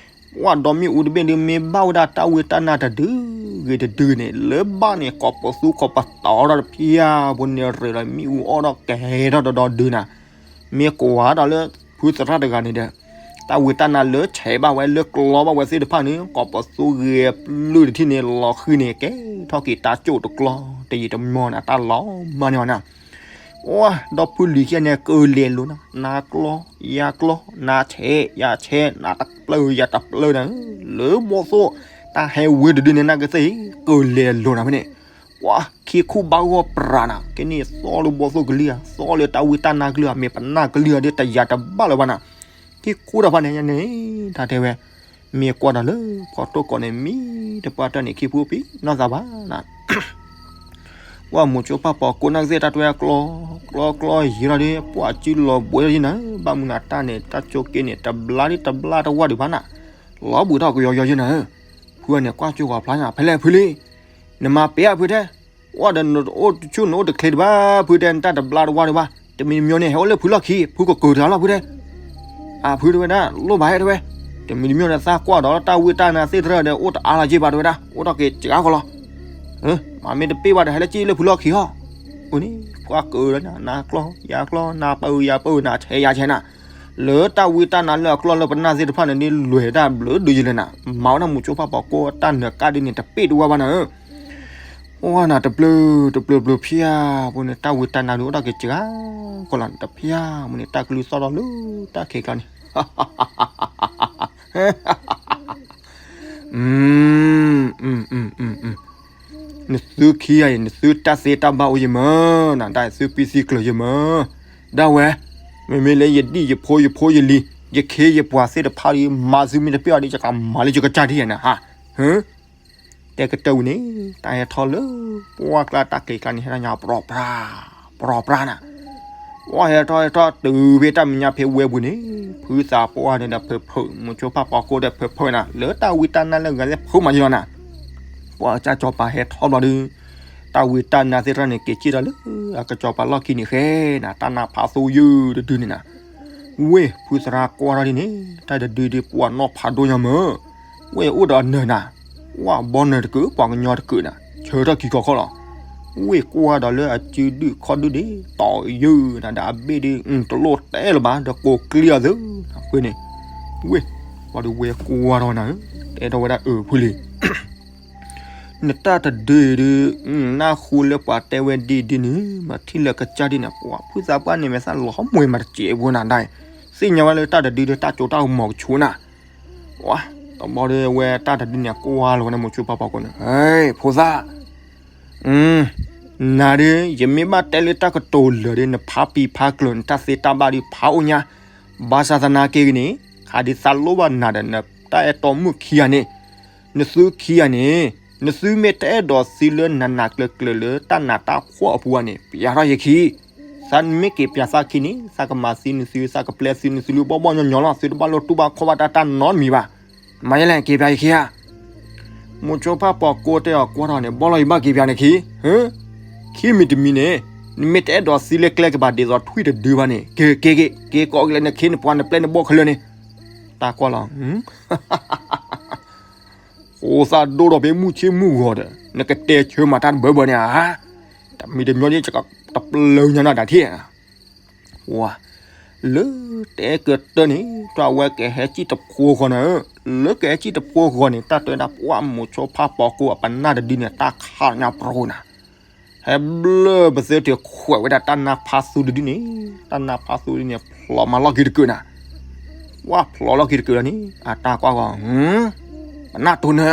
ပှၤဒီးမ့ၣ်အူတဘ့ၣ်ဒုး မ့ၢ်ဘၣ်ဝဲဒၣ်တၢ်ဝံတၢ်နါတဒုဂ့ၤတဒုန့ၣ် လၢဘၣ်န့ၣ် ကိးပသူကိးပတီၤဒီးတဖၠၣ်ဖိန့ၣ် ရ့းလီၤမ့ၣ်အူအီၣ်ဒီးကဲထီၣ်ဒီဒီဒုနၤ မ့ၢ်ကွၢ်ဒီးလၢဖုသရၣ်တဂၤန့ၣ်ဒီး တၢ်ဝံတၢ်နါလၢဆဲးဘၣ်ဝဲလၢကျီဘၣ်ဝဲသ့ၣ်တဖၣ်န့ၣ် ကိးပသူဂ့ၤပျုၢ်တထံၣ်န့ၣ် လီၤဃံၤန့ၣ် ကဲထီၣ်က့ၤတၢ်ကၠိၣ်တကျီ တယံာ်တမီၢ်န့ၣ် တၢ်လီၤမၢ်န့ၢ်အီၤနၤ ပှၤဒီဖုလံၤခံဂၤန့ၣ် ကလဲၤလိၤနၤ နၤကျီ ယၤကျီ နၤဆဲး ယၤဆဲး နၤတပျၢ် ယၤတပျၢ်နၤ လၢဘီသိၣ် တၢ်ဟဲဝ့တဒုန့ၣ် နကသ့ၣ် ကလဲၤလိၤနၤဖဲန့ၣ် ပှၤခံခူၣ်ဘၣ်ဂီၢ်ပြးနၤ ကဲန့ၣ်သီလၢဘီသိၣ်ကလုၢ်ဧါ သီလၢတၢ်ဝံတၢ်နါကလုၢ်ဧါ မ့ၢ်ပနၢ်ကလုၢ်ဧါဒီး တယာ်တဘၣ်လၢၤဘၣ်နၤ ခံခူၣ်တဖၣ်န့ၣ်န့ၣ် တၢ်တဲဝဲ မ့ၢ်ကွၢ်ဒီးလၢ ဖီတိၢ်ကိးန့ၣ် မံတပှၢ်တၢၢ်န့ၣ် ခံဖုပံနီၢ်သးဘၣ်နၤ ပှၤမိၤဆိဖးပှၤကိးနကသ့ၣ်တၢ်တဲဝဲကျီ ကျီကျီယံာ်လီၤဒီး ပှၤစုလီၤဘှံးလီၤဒ်နၤ ဘၣ်မနုၤနၤတၢ်န့ၣ် တၢ်ကၠိက့န့ၣ် တဘျါဒ်တဘျါတဝၢ်ဒံးဘၣ်နၤ လီၤဘှံးထီၣ်ကယီယီယဲနၤ ဖုအန့ၣ်ကွၢ်ကၠိဂီၤဖျါညါ ဖဲလဲၣ်ဖုလံ နမၤပ့ၤအဖုတဲ အိၣ်ဒီးနအိၣ်တဆူၣ်နအိၣ်တချ့ဒံးဘၣ် ဖုတဲ နတၢ်တဘျါတဝၢ်ဒံးဘၣ် တမံၤတမံၤန့ၣ် ဟဲအိၣ်လၢဖုလီၢ်ခံ ဖုကကၢၤတၢ်လီၤဖုတဲ အဖုတဲဝဲဒၣ် လိၣ်ဘၣ်ဟဲတဲဝဲ တမံၤတမံၤန့ၣ် သးကွၢ်ဒီးတၢ်ဝံတၢ်နါသ့ၣ်တဖၣ်ဒီး အိၣ်တအါလီၤက့ဘၣ်တဲဝဲဒၣ် အိၣ်ထီၣ်က့ၤစှၤဃီလီၤ မ့မ့ၢ်တပ့ၤဘၣ်ဒီး ဟဲလၢက့လၢဖုလီၢ်ခံဟီ အိၣ်န့ၣ် ပှၤကၢၤလီၤနၤ နၤကျီ ယၤကျီ နၤပၢယၤပၢ နၤဆဲးယၤဆဲးနၤ လၢတၢ်ဝံတၢ်နါလၢအကျီလၢပနၢ်သ့ၣ်တဖၣ်န့ၣ် ဒ်လဲၣ်တၢ်ဘျုးဒုယလဲၣ်နၤ မၤဝဲဒၣ်မိၤဆိဖးပှၤကိးတၢ်နၢၤကၣ်ဒ်န့ၣ် တပ့ၤတဝၢ်ဘၣ်နၤဧၢ ပှၤနၤတပျၢၤ တပျၢၤပျၢၤဖၠၣ်ဖိန့ၣ် တၢ်ဝံတၢ်နါဒုးအိၣ်ထီၣ်က့ၤစှၤဃီလီၤ တဖၠၣ်ဖိန့ၣ် တၢ်ကလုၢ်သီၣ်ထီၣ်လၢတၢ်ခံးကျါန့ၣ် နသုခံဂၤအံၤ နသုတၢ်သ့တၢ်ဘၣ်အိၣ်ယမၢ် နဒၣ်သုပံသံကျၢၤယမၢ် ဒၣ်ဝဲ မ့မ့ၢ်လၢယဒံၣ်ယဖိယဖိယလံၤ ယခ့ယပှၤသ့ၣ်တဖၣ်ဒီး မၤသုမ့ၢ်တပ့ၤအီၤဒီး ယကမၤလၢယကစၢ်ဒ်ယဲနၤဟါ တဲကတၢၢ်ဝံၤန့ၣ် တၢ်ဟဲထီၣ်လၢ ပှၢ်ကျါတၢ်ကျဲၤကျါန့ၣ် ဟဲထီၣ်ညါပြီပြါ ပြီပြါနၤ ပှၢ်ဟဲထီၣ်ဟဲထီၣ်တုၤဖဲတၢ်မဲာ်ညါဖဲဝဲပူၤန့ၣ် ဖုသးပှၢ်န့ၣ်ဒီးဖုးဖုး မိၤဆိဖးပှၤကိးဒီးဖုးဖုးနၤ လၢတၢ်ဝံတၢ်နါလၢဂၤသ့ၣ်ဖုးမၤယလီၤနၤ ပှၢ်ကစၢ်စီၤပၤဟဲထီၣ်ဘျီဒုး တၢ်ဝံတၢ်နါသ့ၣ်တဖၣ်န့ၣ် က့ၤစံၣ်ထီၣ်လၢ အကစီၤပၤလီၢ်ခံန့ၣ်ဃဲနၤ တၢ်နါဖးသိယုၢ်တဒုန့ၣ်နၤ ဝ့ၢ်ဖုသရၣ်ကွၢ်ထီၣ်ဒ်န့ၣ် တၢ်တဒုဒုးပှၤနီၢ်ဖးဒိၣ်ညါမၢ် ဝ့ၢ်အိၣ်ဒီးအနၢၤနၤ ဝ့ၢ်ဘီနၢၤတကုး ပှၤကညီတကုးနၤ ဆၢထီၣ်ခံခီခီလီၤ ဝ့ၢ်ကွၢ်ဒီးလၢအစုဒုၣ်ခီၣ်ဒုၣ်ဒံး တီၢ်ယုၢ်နၤဒီးအဘ့ၣ်ဒုး တလိၣ်တဲလၢၤဘၣ် ဒီးကိးကျံအီၤသု ဖုန့ၣ် ဝ့ၢ် ပှၤဒုးဝဲကွၢ်ထီၣ်နၤ တဲထီၣ်ဝဲဒၣ်အၢဖုလံ နတၢ်တဒုဒုး နၢ်ဟူလၢပှၤတဲဝဲဒ်ဒ်န့ၣ် မၤထံၣ်လၢကစၢ်ဒ်န့ၣ် ပှၤဖုသးပှၢ်န့ၣ် မဲာ်သၣ်လီၤမှဲၤမၤတစဲးဖိနၤဒၣ် သ့ၣ်ညါဝဲလၢတၢ်တဒုဒုး တၢ်ကၠိတၢ်ကမီၤကဆူးနၤ တဘျီဒီးဝဲတၢ်တဒုန့ၣ် ကွၢ်လီၤဝဲန့ၣ် မိၤဆိဖးပှၤကိးန့ၣ် ဟဲ ဖိသၣ် နၤဒုး ယမ့ၢ်ဘၣ်တဲလၢတၢ်ကတိၤလၢာ်ဒီး နဖးပံဖးကျၢၤ နတၢ်သ့တၢ်ဘၣ်ဒုးဖးအိၣ်ညါ ဘၣ်ဆၣ်သနာ်က့ဂ့ၤန့ၣ် ခးဒုးသးလိၣ်ဘၣ်နၤဒီး နတၢ်အဲၣ်တီမုၣ်ခံဂၤန့ၣ် နသုခံဂၤန့ၣ် နသုမ့ၢ်တအဲၣ်ဒိးသံလၢနနးကျၢၤကျၢၤလၢတၢ်နးတၢ်ဖှီၣ်အပူၤဘၣ်န့ၣ် ပျးထီၣ်ယခံ သးမ့ၢ်က့ၤပျးသးခံန့ၣ် သးကမၤသံနသု သးကပျဲသံနသုလၢဘီၣ်ဘီၣ်ညီညီလီၤ သုတဘၣ်လိၣ်တူၢ်ဘၣ်ခီၣ်ဘၣ်တၢ်တၢ်နီတမံၤဘၣ် မၤယဲလဲၣ် က့ၤပၠးယခံဧါ. မိၤဆိဖၣ်ပှၤကိးတဲအီၤကွၢ်ထီၣ်န့ၣ် ဘီလီၤယဘၣ်က့ၤပၠးန့ၣ်ခံ, ခံမံၤတမံၤန့ၣ် နမ့ၢ်တအဲၣ်ဒိးသံလၢကျဲကဘၣ်ဒ်သိးထွံၣ်တဒုဘၣ်န့ၣ် က့ၤက့ၤက့ၤ က့ၤကိးကလဲၣ်နခ့နပှၤနပျဲၢ်နဘီၣ်ခဲလၢာ်န့ၣ်. တၢ်ကွၢ်လီၤ ဃိသးဒိၣ်ဒီးဖဲမုၢ်ဆ့ၣ်မုၢ်ဂီၤဒီး နကတဲဆၢမၤတၢ်တဘၢဘၢန့ၣ်ဧါ. တမံၤတမံၤဒ်တပျၢၤညါနီၢ်ဒၣ်ထံၣ် ဝါ, လၢတဲကတၢၢ်န့ၣ် တၢ်ဝဲကဟဲစံၣ်တဖိဃီန့ၣ်, လၢကဟဲစံၣ်တဖိဃီန့ၣ် တၢ်တဲဝဲဒၣ်ပှၢ်မိၤဆိဖၣ်ပှၤကိးအပနၢ်တဒုန့ၣ် တၢ်ခးညါပရိၤနၤ, ဟဲဘျၢပသ့ထံးခွဲးဝဲဒၣ်တၢ်နါဖးသူတဒုန့ၣ်, တၢ်နါဖးသူဒုန့ၣ် ဖျိးမၤလီၢ်ခံတကုာ်နၤ, ဝါဖျိးလီၢ်ခံတကုာ်လီၤန့ၣ် အတၢ်ကွၢ်ဂီၤ, ပနၢ်တိၢ်နၢ,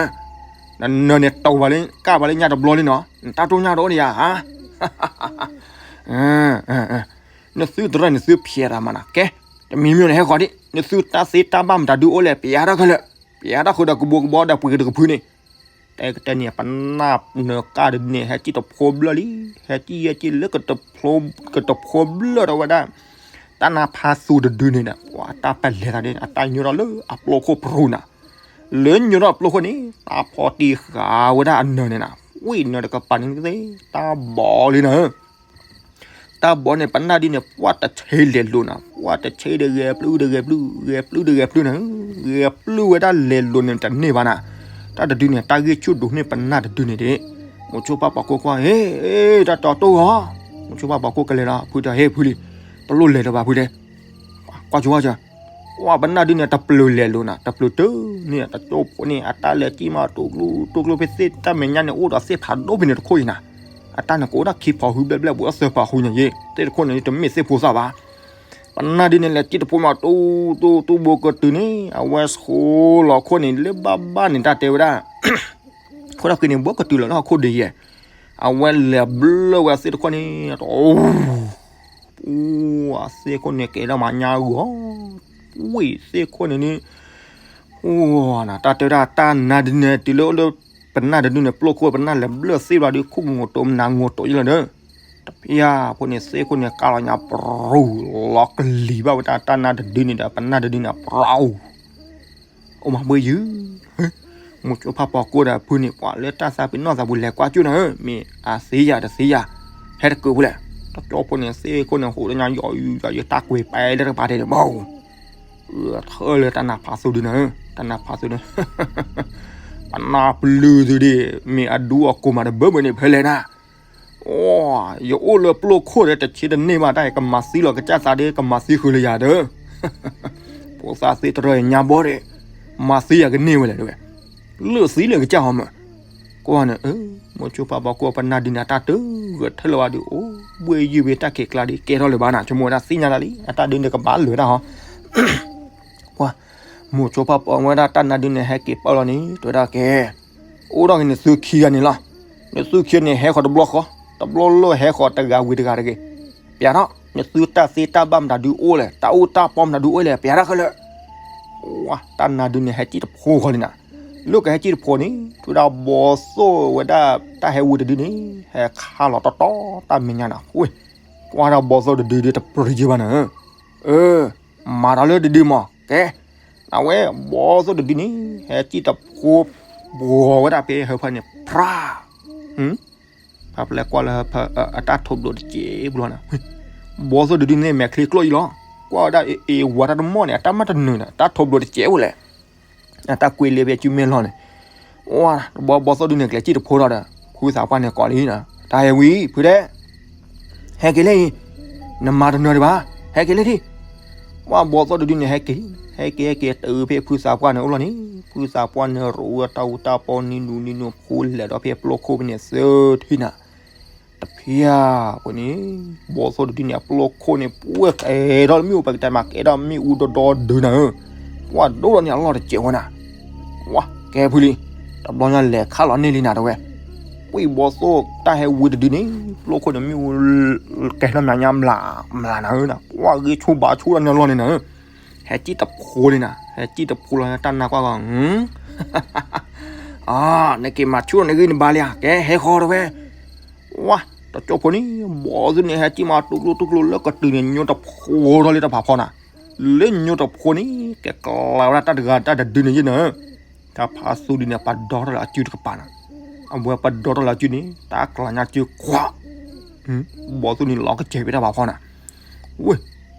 နနၢန့ၣ်တိၢ်ဘၣ်လၢ ကၢ်ဘၣ်လၢညါတဘျီလံနီၤ, နတၢ်တိၢ်ညါတအိၣ်ဒံးယၤဧါ. နသုတရၢၣ်န့ၣ်သုဖျဲးတၢ်မးနီၤ, ကဲ, တမံၤမံၤန့ၣ်ဟဲဃီၤဒံး, နသုတၢ်သ့တၢ်ဘၣ်မတၤဒုအိၣ်လဲၣ် ပျးတၢ်ခဲလၢာ်, ပျးတၢ်ဃုာ်ဒီးကဘိကဘီဒီးပှ့ၤကတကဖုန့ၣ်, တဲကတဲန့ၣ် ပနၢ်နၢကၢ်တဒုန့ၣ် ဟဲစံၣ်တဖိဘျၢၣ်လံ, ဟဲစံၣ်ဟဲစံၣ်လၢ ကတဖိဘျၢၣ်ဒီးဝဲဒၣ် တၢ်နါဖးသူတဒုန့ၣ်ဒီး ပှၤတၢ်ပလဲၤသးဒ်န့ၣ် အတၢ်ညိထီၣ်လၢအပျိခိၣ်ပရူၤနၤ, လၢညိထီၣ်အပျိခိၣ်န့ၣ် တၢ်ဖီတံၢ်ဃာ်ဝဲဒၣ်အနၢန့ၣ်နၤ, ဝံၣ်နၢတကပၤန့ၣ်သ့ တၢ်ဘီလံနၤ တၢ်ဘီန့ၣ် ပနၢ်ဒုန့ၣ် ပှၢ်တဆ့လဲၤလိၤနၤ, ပှၢ်တဆ့ဒီးဂဲၤပျုၢ်ဒီးဂဲၤပျုၢ် ဂဲၤပျုၢ်ဒီးဂဲၤပျုၢ်နၤ, ဂဲၤပျုၢ်ဝဲဒၣ်လဲၤလိၤန့ၣ်တန့ၢ်ဘၣ်နၤ, တၢ်တဒုန့ၣ် တၢ်ဂ့ၢ်ဆူၣ်ဒိးန့ၢ်ပနၢ်တဒုန့ၣ်ဒၣ်, မိၤဆိဖၣ်ပှၤကိးကွၢ် ဟ့ တၢ်တီတိၢ်ဂီၤ, မိၤဆိဖၣ်ပှၤကိးကလဲၤလီၤ ဖုတၢ်ဟ့ဖုလံ, တလိၣ်လဲၤဒီးဘၣ်ဖုတဲ, ကွၢ်ဆိကွၢ်ဆိ ကွၢ်ပနၢ်ဒုန့ၣ် တပျၢၤလဲၤလိၤနၤ, တပျၢၤတန့ၢ် တကၠိဖိန့ၣ် အတၢ်လဲၤစံၣ်မးတိကျိတိကျိဖဲသ့ၣ်တၢ်မဲာ်ညါန့ၣ် အိၣ်ဒီးသ့ၣ်ဖးဒိၣ်ဖဲန့ၣ်တခိၣ်အံၤနၤ, အတၢ်န့ၣ်ကအိၣ်ဒၣ်ခံဖီဟူဘျဲၣ်ဘျဲၣ် ဘူးအသၢဖီဟူညါယ့ၣ်, သ့ၣ်တခိၣ်န့ၣ် တမ့ၢ်သ့ၣ်ဖိသၣ်ဘၣ်, ပနၢ်ဒုန့ၣ် လဲၤစံၣ်တဖိမးတိတိတိဘိကတုၤန့ၣ် အဝဲဆိလီၤခိၣ်န့ၣ် လၢဘၣ်ဘၣ်န့ၣ် တၢ်တဲဝဲဒၣ် ခိၣ်တၢ်ဃံန့ၣ် ဘိကတုၤလီၤလၢဟီၣ်ခိၣ်ဒံးယဲၢ်, အဝဲလဲၤဘျၢဝဲသ့ၣ်တခိၣ်န့ၣ် သ့ၣ်ခိၣ်န့ၣ်ကဲထီၣ်မးညါဂီၤ, ဝံၣ်သ့ၣ်ခိၣ်န့ၣ်န့ၣ်, တၢ်တဲဝဲဒၣ်တၢ်နါဒုန့ၣ် တုၤလၢအိၣ်လၢ ပနၢ်တဒုန့ၣ် ပျိခိၣ်ပနၢ်လဲၤဘျၢသ့ၣ်ဘျီဒီး ခိၣ်ငိၤတိၤမနၤငိၤတိၤယလီၤဒီး, တဖၣ်ဖိန့ၣ် သ့ၣ်ခိၣ်န့ၣ်ကါလီၤညါပရူၤ လီၤကလံၤဘၣ်ဝဲဒၣ်တၢ်နါတဒုန့ၣ်ဒီး ပနၢ်တဒုန့ၣ် ပရူၤ အိၣ်မးဘှ့ၣ်ယုၢ်, မိၤဆိဖၣ်ပှၤကိးဒီးဖုန့ၣ် ပှၤလၢတၢ်သးပ့ၤနီၣ်သးပူၤလဲၤကွၢ်ကၠိနၤဧၢ, မ့ၢ်အသ့ယၤတသ့ယၤ, ဟဲတကုာ်ဖဲလဲၣ်, တကၠိဖိန့ၣ် သ့ၣ်ခိၣ်န့ၣ် ဟူးတညါယီၤယုၢ်ယီၤယုၢ် တၢ်ကွံာ်ပဲလၢတကပၤတဲန့ၣ်ဘၣ်, ထၢလၢတၢ်နါဖးသူဒုန့ၣ်, တၢ်နါဖးသူန့ၣ် ပနၢ်ပျုၤသုဒံး မ့ၢ်အဒူအကိးမးတဘၢဘၢန့ၣ်ဖဲလဲၣ်နၤ, အိ ယအိၣ်လၢပျိခိၣ်ဒီးတဆံတန့ၢ်ဘၣ်တၢ် ကမၤသံလီၤကစၢ်သးဒီး ကမၤသံဃုာ်လၢယၤဒီး, ဖိသၣ်သ့ၣ်တရၢၣ်ညါဘီဒီး, မၤသံယၤကန့ၢ်ဝဲလဲၣ်တဲဝဲ, လၢသံလၢကစၢ်ဟီမး, ကွၢ်န့ၣ် မိၤဆိဖၣ်ပှၤကိးပနၢ်ဒုန့ၣ် အတၢ်တဂၢၢ်ထၢၣ်လၢၤဘၣ်ဒီး အိၣ်ဘှ့ၣ်ယုၢ်ဘ့ၣ်တၢ်ခံးကျါဒီး ကဲထီၣ်လၢၤဘၣ်နၤ ဆိကမိၣ်ဝဲဒၣ်သ့ၣ်ညါတၢ်လံ အတၢ်ဒုန့ၣ်ကဘၣ်လၢာ်တၢ်ဟီ ကွၢ်, မိၤဆိဖၣ်ပှၤဝဲဒၣ်တၢ်နါဒုန့ၣ် ဟဲက့ၤပာ်လီၤန့ၣ် တဲဝဲဒၣ်ကဲ, အိၣ်ဒီးက့ၤနသုခံဂၤန့ၣ်လီၤ, နသုခံဂၤန့ၣ် ဟဲဃီၤတဘျီဃီ, တဘျီလၢဟဲဃီၤတဂၤဝံၤတဂၤတဂ့ၤ, ပျးထီၣ် နသုတၢ်သ့တၢ်ဘၣ်မတၤဒုအိၣ်လဲၣ် တၢ်အိၣ်တၢ်ပီမတၤဒုအိၣ်လဲၣ် ပျးထီၣ်ခဲလၢာ်, ဝါ တၢ်နါဒုန့ၣ် ဟဲစံၣ်တဖိဃီလံနၤ, လၢကဟဲစံၣ်တဖိန့ၣ် ထူဒၣ်ဘီသိၣ်ဝဲဒၣ်တၢ်ဟဲဝံၤတဒုန့ၣ် ဟဲခးလီၤတီတီတၢ်မဲာ်ညါနၤ, ဝ့ၢ်, ကွၢ်ဒီးဘီသိၣ်တဒုဒုတပရံယဘၣ်နၤ, အၢ မၤဒီးလၢတဒုမး ကဲ, အဝဲဘီသိၣ်တဒုန့ၣ် ဟဲစံၣ်တဖိ ပှီၤဝဲဒၣ်ဖဲဟၢဖၢန့ၣ် ဖြး, ဖးပလဲကွၢ်လၢဟၢဖၢ အတၢ်ထိးဘျိးတစဲးပူၤလီၤနၤ, ဘီသိၣ်တဒုန့ၣ် မဲာ်ချံကျိၣ်အံၤလီၤ, ကွၢ်ဝဲဒၣ်အ့ၣ်ဝၤတၢ်တမီၢ်န့ၣ် အတၢ်မၤတနုၤန့ၣ် အတၢ်ထိးဘျိးတစဲးအိၣ်လဲၣ် အတၢ်ကွံာ်လ့ဖဲစုမဲာ်လီၤန့ၣ်, ဝါ တဘီဘီသိၣ်ဒုန့ၣ် ကျဲၤစံၣ်တဖိထီၣ်ဒီး ဖုသးပှၢ်န့ၣ်ကိးလံ, တၢ်ဟဲဝံၤ ဖုတဲ, ဟဲက့ၤလၢအံၤ, နမၤတနၢၤဒံးဘၣ်, ဟဲက့ၤလၢထံၣ်, ဝါ ဘီသိၣ်တဒုန့ၣ် ဟဲက့ၤ, ဟဲက့ၤဟဲက့ၤတုၤဖဲဖုသးပှၢ်န့ၣ်အိၣ်လီၤန့ၣ် ဖုသးပှၢ်န့ၣ် ရိးဝဲတၢ်အူတၢ်ပီနံၤနူနံၤနူ ဖိလဲၤဒီးဖဲပျိခိၣ်ဖဲန့ၣ်သၢထံၣ်နၤ တဖၣ်ဖိန့ၣ်, ဘီသိၣ်တဒုန့ၣ် အပျိခိၣ်န့ၣ် ပှဲၤကဲထီၣ်လၢမ့ၣ်အူပကတဲမး ကဲထီၣ်မ့ၣ်အူဒီဒီဒုနၤဧၢ, ကွၢ်ဒိၣ်ထီၣ်န့ၣ်အလီၢ်တစဲးဝဲနၤ, ဝါ ကဲဖုလံ, တဘျီညါလဲၤခးလီၤန့ၢ်လံနၤတဲဝဲ, ဝံၣ်ဘီသိၣ်တၢ်ဟဲဝံၤတဒုန့ၣ် ပျိခိၣ်န့ၣ်မ့ၣ်အူ ကဲထီၣ်မးညါမျးမျးနၤဧၢ, ကွၢ်ဂ့ၤဆူၣ်ဘါဆူၣ်ထီၣ်န့ၢ်အလီၢ်န့ၣ်နၤဧၢ, ဟဲစံၣ်တဖိလံနၤ, ဟဲစံၣ်တဖိလီၤ တၢ်နါကွၢ်ဂီၤ နက့ၤမၤဆူၣ်ထီၣ်နဂံၢ်နဘါလံဧါ ကဲဟဲဃီၤတဲဝဲ, ဝါ တကၠိဖိန့ၣ် ဘီသိၣ်န့ၣ် ဟဲစံၣ်မးတူၢ်ကျိတူၢ်ကျိလၢကတုၤန့ၣ် ညိတဖိထီၣ်လံတဖၣ်ဖီနၤ, လၢညိတဖိန့ၣ် ကဲကျါဝဲဒၣ်တၢ်တဂၤတၢ်တဒုန့ၣ်ယဲၢ်နၤဧၢ, တၢ်ဖးသူဒုန့ၣ် ပဒီထီၣ်လၢအစုတကပၤနီၤ. အဝဲပဒီထီၣ်လၢအစုန့ၣ် တၢ်ကျါညါစုခွး, ဘီသိၣ်န့ၣ်လီၤကစဲၤဖဲတၢ်ဘၣ်ဖီနီၤ. ဝ့ၢ်,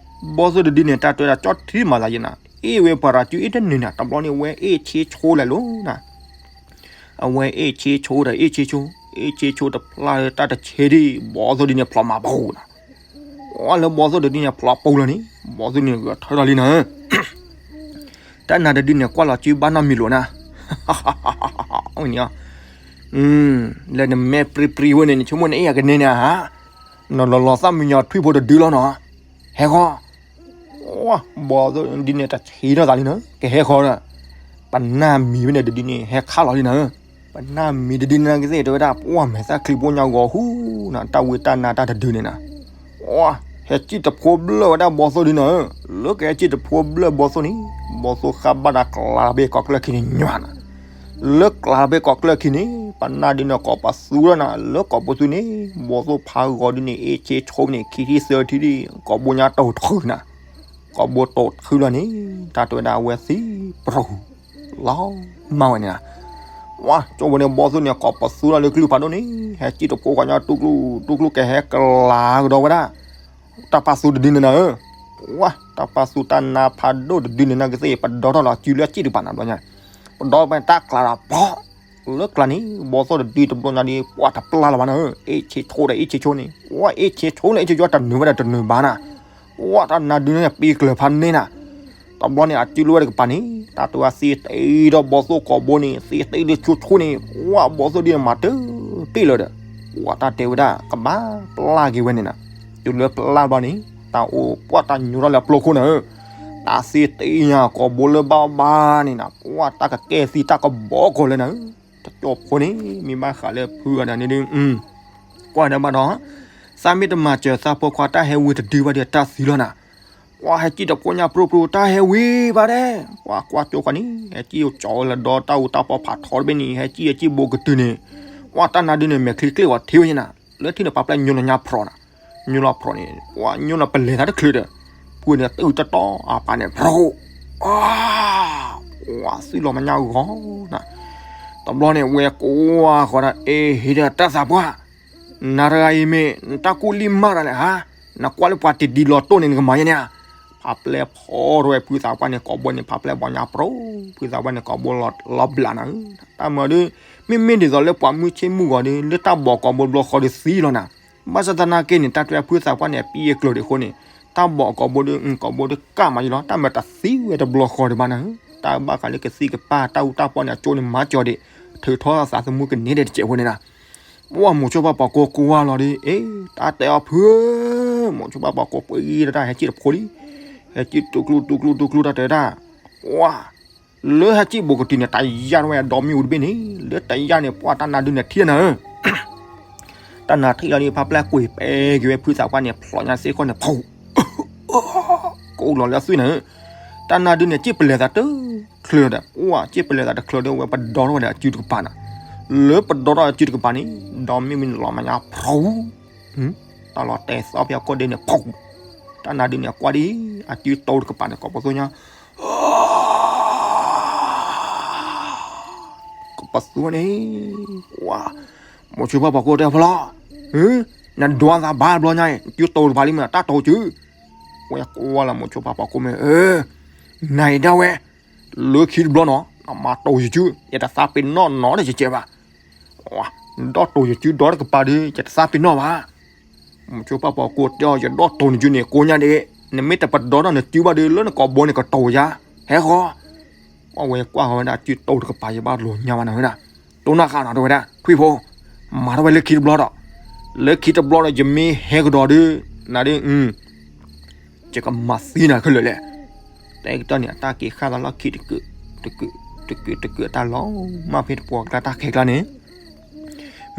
ဘီသိၣ်တဒုန့ၣ် တၢ်တဲဝဲဒၣ်ကၠီထံမၤသးယဲနီၤ, အ့ၣ်ဝဲပှၤရၤစုအ့ၣ်တန့ၢ်နီၤ, တဘျီန့ၣ်ဝဲအ့ၣ်ဆ့ဆိလဲၣ်လိၤနီၤ. အဝဲအ့ၣ်ဆ့ဆိဒီးအ့ၣ်ဆ့ဆိ, အ့ၣ်ဆ့ဆိတဖျါလၢတၢ်တဆဲးဒံး ဘီသိၣ်ဒုန့ၣ်ဖျိးမၤပူၤနီၤ. အီလၢဘီသိၣ်တဒုန့ၣ်ဖျိးပူၤလီၤန့ၣ် ဘီသိၣ်န့ၣ်ဂဲၤထၢထီၣ်လံနီၤ. တၢ်နါတဒုန့ၣ် ကွၢ်လီၤစုဘၣ်နီတမံၤလိာ်နီၤ. ဝဲန့ၣ်, လၢနမဲာ်ပြံပြံဝဲန့ၣ် နဆိကမိၣ်နအ့ၣ်အကန့ၢ်န့ၣ်ဧါ, နလီၤလီၤသၣ်မံညီထွံၣ်ဖိတဒုလီၤနီၤ. ဟဲဃီ, ဘီသိၣ်ဒုန့ၣ်တဆံးထီၣ်သးလံနီၤ, ကဟဲဃီဒီး ပနၢ်မံၤဖဲန့ၣ်တဒုန့ၣ် ဟဲခးလီၤလံနီၤ. ပနၢ်မံၤတဒုန့ၣ်ကသ့ၣ်တဲဝဲဒၣ် ပှၢ်မဲာ်သၣ်ချံဘိညါဂီၤဟူနီၤ, တၢ်ဝံတၢ်နါတၢ်တဒုန့ၣ်နီၤ. ဟဲစံၣ်တဖိဘျၢၣ်ဝဲဒၣ်ဘီသိၣ်ဒုနီၤ, လၢကဟဲစံၣ်တဖိဘျၢၣ်ဘီသိၣ်န့ၣ် ဘီသိၣ်ဃးဘၣ်ဒီးကျါဖဲကိးကျၢၢ်ခံန့ၣ်ညီနၤ. လၢကျါဖဲကိးကျၢၢ်ခံန့ၣ် ပနၢ်ဒုန့ၣ်ကိးပသူထီၣ်နၤ, လၢကိးပသူန့ၣ် ဘီသိၣ်ဖးဂီၤဒုန့ၣ် အ့ၣ်ဆ့ဆိန့ၣ် ခံထံၣ်သၢထံၣ်ဒ် ကိးဘိညါတိၤထုးနၤ. ကိးဘိတိၤထုးလီၤန့ၣ် တၢ်တဲဝဲဒၣ်အဝဲသံပရူၤ လီၤမၢ်ဝဲန့ၣ်နီၤ. ဝါ ကၠိဝဲန့ၣ် ဘီသိၣ်န့ၣ် ကိးပသူထီၣ်လၢကလုၢ်ဖးဒိၣ်န့ၣ် ဟဲစံၣ်တဖိဃီညါ တူၢ်ကျူၢ်တူၢ်ကျူၢ် ကဟဲကလၤကဒီးဝဲဒၣ် တၢ်ပာ်သူတဒုန့ၣ်နီၤ. ဝါ တၢ်ပာ်သူတၢ်နါဖးဒိၣ်တဒုန့ၣ်နီၤ ကသ့ၣ်ပဒီထီၣ်လီၤစုလၢအစံၣ်တကပၤနီၤ ဘျီညါ. ပဒီဖဲန့ၣ် တၢ်ကျါဒီးပီၤ လၢကျါန့ၣ် ဘီသိၣ်တဒုတဘျီညါဒီး ပှၢ်တပျၢ်လၢၤဘၣ်နီၤ. အ့ၣ်ဆ့ဆိဒီးအ့ၣ်ဆ့ဆိန့ၣ် ဝါ အ့ၣ်ဆ့ဆိလၢအ့ၣ်ဆ့ဆိတနုာ်ဘၣ်ဒီးတနုာ်ဘၣ်နီၤ. ဝါ တၢ်နါဒုန့ၣ် ပံၤကျၢၤဖးန့ၢ်နၤ. တဘျီန့ၣ် အစုလၢဝဲတကပၤန့ၣ် တၢ်တဲဝဲသ့သ့ဒီးဘီသိၣ်ကိးဘိန့ၣ် သ့သ့ဒီးဆိဆိန့ၣ် ဝါ ဘီသိၣ်ဒုန့ၣ် မၤတပ့ၢ်လၢၤဒီး ဝါ တၢ်တဲဝဲဒၣ် ကဘၣ်ပျၢ်က့ၤဝဲန့ၣ်နီၤ. တုၤလၢပျၢ်ဘျီန့ၣ် တၢ်အိၣ်ပှၢ်တၢ်ညိးထီၣ်လၢအပျိခိၣ်နီၤ. တၢ်သ့သ့ညါကိးဘိလၢဘၣ်ဘၣ်န့ၣ်နီၤ ဝါ တၢ်ကကဲသံတၢ်ကဘီကီၤလၢနၤ. တကၠိဖိန့ၣ် မ့ၢ်ဘၣ်ဃးလၢဖုဂၤဒၣ်န့ၣ်ဒု ကွၢ်ဒၣ်ဘၣ်ဒီး သးမ့ၢ်တမၤစၢၤသးဖိခွါတၢ်ဟဲဝံတဒုဘၣ်ဒီးတၢ်သံလီၤနၤ. ကွၢ်ဟဲစံၣ်တဖိညါပြူပြူ တၢ်ဟဲဝံဘၣ်ဒဲး ကွၢ်ကွၢ်ကၠိဃီန့ၣ် ဟဲစံၣ်အိၣ်ကၠီဝဲလၢဒီတၢ်အူတၢ်ပီဖးထီတဘ့ၣ်န့ၣ် ဟဲစံၣ်ဟဲစံၣ်ဘိကတုၤန့ၣ် ကွၢ်တၢ်နါဒုန့ၣ် မဲာ်ချံကျ့ၣ်ဂီၤထံဝဲန့ၣ်နၤ လၢထံၣ်န့ၣ် ပာ်ပျဲညိလီၤညါဖြီးနၤ. ညိလီၤဖြီးန့ၣ် ကွၢ်ညိလီၤပလဲၤသးတချုးဒီး ဖုန့ၣ် တုၢ်တတီအပာ်န့ၣ် ဖြီး ဝါသုးလီၤမညါဂီၤနၤ. တဘျီန့ၣ် ဝဲကွၢ်ဃီဒၣ် အ့ ဟ့ၣ်ဒီးတၢ်သးပှၢ် နၤတဂၤအံၤမ့ၢ် နတၢ်ကူၣ်လံၢ်မၢ်တၢ်လဲၣ်ဧါ. နကွၢ်လၢပှၤတံၤဒံးလီၤတိၢ်န့ၣ် နကမၤယဲန့ၣ်ဧါ. ဖးပျဲဖီထီၣ်ဝဲဖုသးပှၢ်န့ၣ် ကိးဘိန့ၣ် ဖးပျဲဘီညါပြူ ဖုသးပှၢ်န့ၣ် ကိးဘိလီၤဘျးနၤဧၢ. တၢ်မၤဒု မ့မ့ၢ်ဒ်သိးလၢပှၤမုၢ်ဆ့ၣ်မုၢ်ဂီၤဒီး လၢတၢ်ဘီးကိးဘိတဘျီဃီဒီးသံလီၤနၤ. ဘၣ်ဆၣ်သနာ်က့န့ၣ် တၢ်တဲဖုသးပှၢ်န့ၣ် အပံၢ်အကျၢၤဒံးအဃိန့ၣ် တၢ်ဘီးကိးဘိဒီး ကိးဘိဒီးကၣ်မးယလီၤ တၢ်မၤတသံဝဲတဘျီဃီဒံးဘၣ်နၤဧၢ. တၢ်ဘၣ်ဃးလၢကသံၣ်ကပၢ် တၢ်အူတၢ်ပီၢ်န့ၣ် အကၠိန့ၣ်မၤကၠီၤဒံး ထုးထီၣ်သးသမူကန့ၢ်ဒံးတစဲးဖိန့ၣ်နၤ. ပှၢ်မိၤဆိပၢ်ပှၤကိးကွၢ်လီၤဒီး အ့ တၢ်တဲအီၤဖုဧၢ, မိၤဆိပၢ်ပှၤကိးပှ့ၤတၢ်ဟဲစံၣ်တဖိလံ, ဟဲစံၣ်တူၢ်ကျူၢ်တူၢ်ကျူၢ်တူၢ်ကျူၢ်တၢ်တဲဒၣ်, ပှၢ် လၢဟဲစံၣ်ဘိးကတုၤန့ၣ် တၢ်ယၢ်ထီၣ်ဝဲအဒီမ့ၣ်အူတဘ့ၣ်န့ၣ်, လၢတၢ်ယၢ်န့ၣ် ပှၢ်တၢ်နါဒုန့ၣ်ထံၣ်နၤဧၢ, တၢ်နါထံၣ်လီၤဒီး ဖးပျဲကွံာ်ပဲက့ၤဝဲဖုသးပှၢ်န့ၣ် ဖျိးညါစ့ၢ်ကီးန့ၣ် ဖူး ကအိၣ်လီၤလၢအသွံၣ်နၤဧၢ, တၢ်နါဒုန့ၣ် စံၣ်ပလဲၤသးတချုးဒီး ပှၢ် စံၣ်ပလဲၤသးတချုးဒီး ဝဲပဒီထီၣ်ဝဲဒီးအစုတကပၤနၤ, လၢပဒီထီၣ်အစုတကပၤန့ၣ် ဒီမ့ၣ်ဝံၤန့ၣ်လီၤမးညါ ဖူး တၢ်လီၤတဲာ်သီဖဲအခိၣ်ဒ့န့ၣ် ဖူး, တၢ်နါဒုန့ၣ် အကွၢ်ဒ်အစုတိၤတကပၤန့ၣ် ကိးပသူညါ ကပသူန့ၣ်, ဝါ, မိၤဆိပၢ်ပှၤကိးတဲဖျီ, နဒွးသးဘၣ်ဘျီညါအံၤ စုတိၤတကပၤလံမ့ၢ် တၢ်တိၤစု, ဝဲကွၢ်လၢမိၤဆိပၢ်ပှၤကိးမ့ၢ်, နၤအံၤဒၣ်ဝဲ, လၢခံတဘျီနီၤ နမၤတိၤယစု ယတသးပ့ၤနီၣ်နီတစဲးဘၣ်, နဒီတိၤယစုဒီတကပၤဒီး ယတသးပ့ၤနီၣ်ဘၣ် မိၤဆိပၢ်ပှၤကိးတဲအီၤ ယဒီတိၤနစုန့ၣ် ကိးညါဒ့, နမ့ၢ်တပဒီထီၣ်နစုဘၣ်ဒီး လၢနကိာ်ဘိန့ၣ်ကတိၤယၤ, ဟဲဃီ, ပှၢ်ဝဲကွၢ်ဃီဝဲဒၣ် စုတိၤတကပၤယဘၣ်လိာ်ညါဘၣ်နၤဝဲဒၣ်, တိၢ်နီၢ်ဃာ်နီၤ တဲဝဲဒၣ် ထွံၣ်ဖိ, မၤထီၣ်ဝဲလၢခံတဘျီဒီး, လၢခံတဘျီဒီး ယမ့ၢ်ဟဲကဒီးဒီး, နၤဒီး ယကမၤသံနၤခဲလၢာ်လဲၣ်, တဲကတီၢ်န့ၣ် အတၢ်က့ၤဃၣ်သးလီၢ်ခံတကုး, တကုး, တကုး, တကုးအတၢ်လီၤမၢ်ဖဲတပှီၤကျါတၢ်ခဲကျါန့ၣ်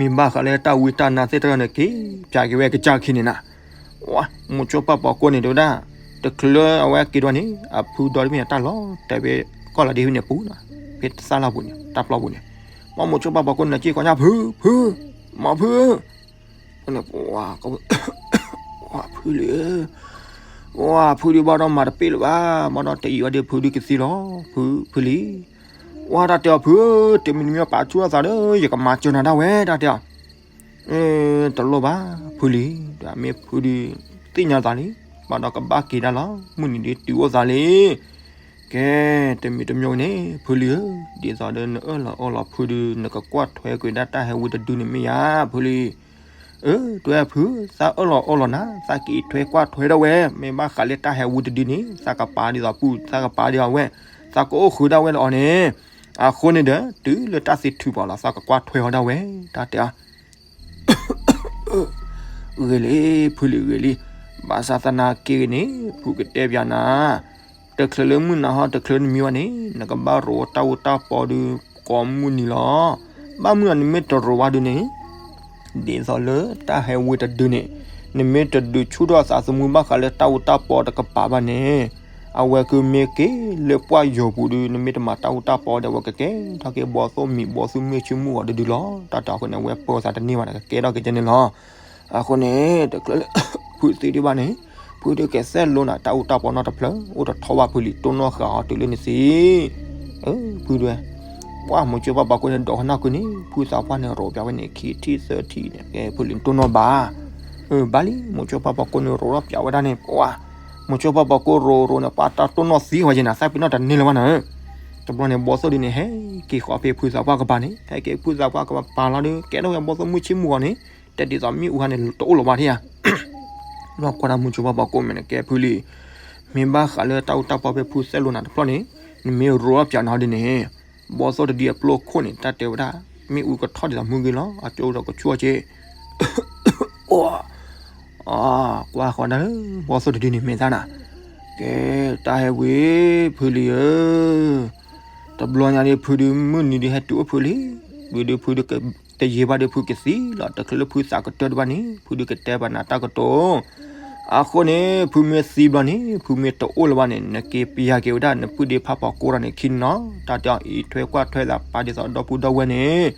မ့ၢ်ဘၣ်ဃးလၢတၢ်ဝံတၢ်နါသ့ၣ်တဖၣ်န့ၣ် က့ၤပၠးက့ၤဝဲကစၢ်ခံန့ၣ်နၤ, ဝါ, မိၤဆိပၢ်ပှၤကိးန့ၣ် တဲဝဲဒၣ်, တချုးလၢအဝဲက့ၤဒွးန့ၣ် အဖုဒီတဘ့ၣ်န့ၣ် တၢ်လီၤတဲာ်ဖဲကီၢ်လီၤဒ့ဖဲန့ၣ်ပူၤနၤ, ဖဲတသၣ်လီၢ်ပူၤန့ၣ် တၢ်ပျီပူၤန့ၣ်, မ့ၢ်မိၤဆိပၢ်ပှၤကိးန့ၣ် စံၣ်ကိးညါ ဖု, ဖု, မ့ၢ်ဖု ဝါ, ဖုလံ, ဝါ, ဖုဒုးဘၣ်ဒီးမၤတပ့ၢ်လၢၤဘၣ်, ဘၣ်ဒီးတအံၤဝဲဒီး ဖုဒုးကသံလီၤ, ဖု, ဖုလံ, ပှၢ်တၢ်တဲအီၤ ဖုဧၢ, တမံၤတမံၤပာ်ဆူၣ်ထီၣ်သးဒီး ယကမၤစၢၤနၤဒၣ်ဝဲ တၢ်တဲအီၤ. တလိၣ်ဘၣ် ဖုလံ, ဒီးမ့ၢ်ဖုဒုး သ့ၣ်ညါသးလံ, ဘၣ်ဒီးကဘၣ်က့ၤဒၣ်လီၤ, မုၢ်နံၤဒုးတုၤအိၣ်သးလံ. ကဲ, တမံၤတမံၤန့ၣ် ဖုလံဧၢ, ဒ်သိးဒီးနအၢၣ်လီၤအီလီၤဖုဒုး နကကွၢ်ထွဲကွံာ်ဒၣ်တၢ်ဟဲဝံတဒုန့ၣ်မ့ၢ်ဧါ ဖုလံ. အၢ တဲဝဲဖု, သးအၢၣ်လီၤအီလီၤနၤ, သးကအံးထွဲကွၢ်ထွဲဒၣ်ဝဲ, မ့ၢ်ဘၣ်ဃးလၢတၢ်ဟဲဝံတဒုန့ၣ် သးကပာ်ဒ်သိးပုၢ်, သးကပာ်ဒ်သိးဝဲၢ်, သးကအိၣ်ဃုာ်ဒၣ်ဝဲလၢအီၤန့ၣ်. အဃိန့ၣ်ဒီး တုၤလၢတၢ်သ့ထုးပှၤလီၤ သးကကွၢ်ထွဲအီၤဒၣ်ဝဲ တၢ်တဲအီၤ. ဂ့ၤလံ ဖုလံဂ့ၤလံ, ဘၣ်ဆၣ်သနာ်က့ဂ့ၤန့ၣ် ဖုကတဲပျးနၤ, တချုးလၢမုၢ်နၤဟီ တချုးနမံဝဲန့ၣ် နကဘၣ်ရိးတၢ်အူတၢ်ပီဒုး ကိးမုၢ်နံၤလီၤ. ဘၣ်မနုၤနမ့ၢ်တရိးဘၣ်ဒုးန့ၣ် ဒ်သိးလၢတၢ်ဟဲဝံတဒုန့ၣ် နမ့ၢ်တဒုးဆူၣ်ထီၣ်သးသမူဘၣ်ဃးလၢတၢ်အူတၢ်ပီတကပၤဘၣ်န့ၣ် အဝဲကမ့ၢ်က့ၤလၢပှၢ်ယိာ်ပူၤဒုး နမ့ၢ်တမၤတၢ်အူတၢ်ပီဒီး အဝဲကကဲထီၣ်က့ၤဘီသိၣ်မံၤဘီသိၣ်မုၢ်ဆ့မုၢ်ဂီၤတဒုလီၤ. တၢ်တဲအီၤအဃိန့ၣ် အဝဲပၢၤသးတန့ၢ်ဘၣ်န့ၣ် ကကဲထီၣ်က့ၤကဲန့ၣ်လီၤ. အဃိန့ၣ် တချုးလၢ ဖုသံဒံးဘၣ်န့ၣ် ဖုဒုးကစဲးလိနၤ တၢ်အူတၢ်ပီနီတဖျၢၣ် အိၣ်တထီဘၣ်ဖုလံ တိၢ်နီၣ်ဃာ်အီၤတုၤလၢနသံ. ဖုဒုး ပှၢ်မိၤဆိဖးပီကိၣ်န့ၣ် ဒိးကနၣ်ကွံာ်န့ၣ် ဖုသးပှၢ်န့ၣ် ရိးပျးဝဲန့ၣ် ခံထံၣ်သၢထံၣ်န့ၣ် ကဲဖုလံတိၢ်နီၣ်ဘၣ်. ဘၣ်လံ မိၤဆိဖးပီကိၣ်န့ၣ် ရိးထီၣ်ပျးဝဲဒၣ်န့ၣ် ပှၢ် မိၤဆိဖးပီကိၣ်ရိးရိးန့ၣ် ပှၢ်တၢ်တိၢ်နီၣ်သံဝဲက့ၤနၤ သးပ့ၤနီၣ်တန့ၢ်လၢၤဘၣ်နၤ. တဘျီန့ၣ် ဘီသိၣ်ဒုးန့ၣ် ဟဲက့ၤဃီၤဖဲဖုသးပှၢ်ကပၤန့ၣ် ဟဲက့ၤဖုသးပှၢ်ကပၤလီၤဒုး ကဲထီၣ်ဝဲဘီသိၣ်မုၢ်ဆ့မုၢ်ဂီၤန့ၣ် တဲဒ်သိးမ့ၣ်အူခါန့ၣ် တအိၣ်လၢၤဘၣ်ထံၣ်ဧါ. ဘၣ်ကွၢ်ဒၣ်မိၤဆိဖးပီကိၣ်မဲာ်န့ၣ် ကဲဖုလံ မ့ၢ်ဘၣ်ဃးလၢတၢ်အူတၢ်ပီဖဲဖုစဲးလိနၤတဖျၢၣ်န့ၣ် နမ့ၢ်ရိးထီၣ်ပျးနၤဒ်န့ၣ် ဘီသိၣ်တဒုအပျိခိၣ်န့ၣ် တၢ်တဲဝဲဒၣ် မ့ၣ်အူကထီၣ်ဒ်သိးမုၢ်ဂ့ၤလီၤ အကၠိဒီးကဆူၣ်အီၤက့ၤ ကွၢ်ဃီၤဒၣ်လၢ ဘီသိၣ်တဒုန့ၣ်မဲာ်သၣ်နၤ ကဲ တၢ်ဟဲဝံ ဖုလံဧၢ, တဘျီညါဒုး ဖုဒုးမုၢ်နံၤဒုးဟဲတုၤအိၣ်ဖုလံ, ဝံၤဒုးဖုဒုးကတယံာ်ဘၣ်ဒုး ဖုကသံလီၤ တချုးလၢဖုသးကတၢၢ်ဒံးဘၣ်န့ၣ် ဖုဒုးကတဲပှၤနၤတၢ်ကတိၤ. အဃိန့ၣ် ဖုမ့ၢ်သံဘျီန့ၣ် ဖုမ့ၢ်တအိၣ်လၢၤဘၣ်န့ၣ် နက့ၤပျးက့ၤဝဲဒၣ် နပုၢ်ဒ့ဖးပီကိၣ်တၢ်န့ၣ်ခံန့ၣ်နီၤ တၢ်တဲအီၤအံးထွဲကွၢ်ထွဲသးပာ်ဒ်သိးဒီပုၢ်ဒီဝဲၢ်န့ၣ်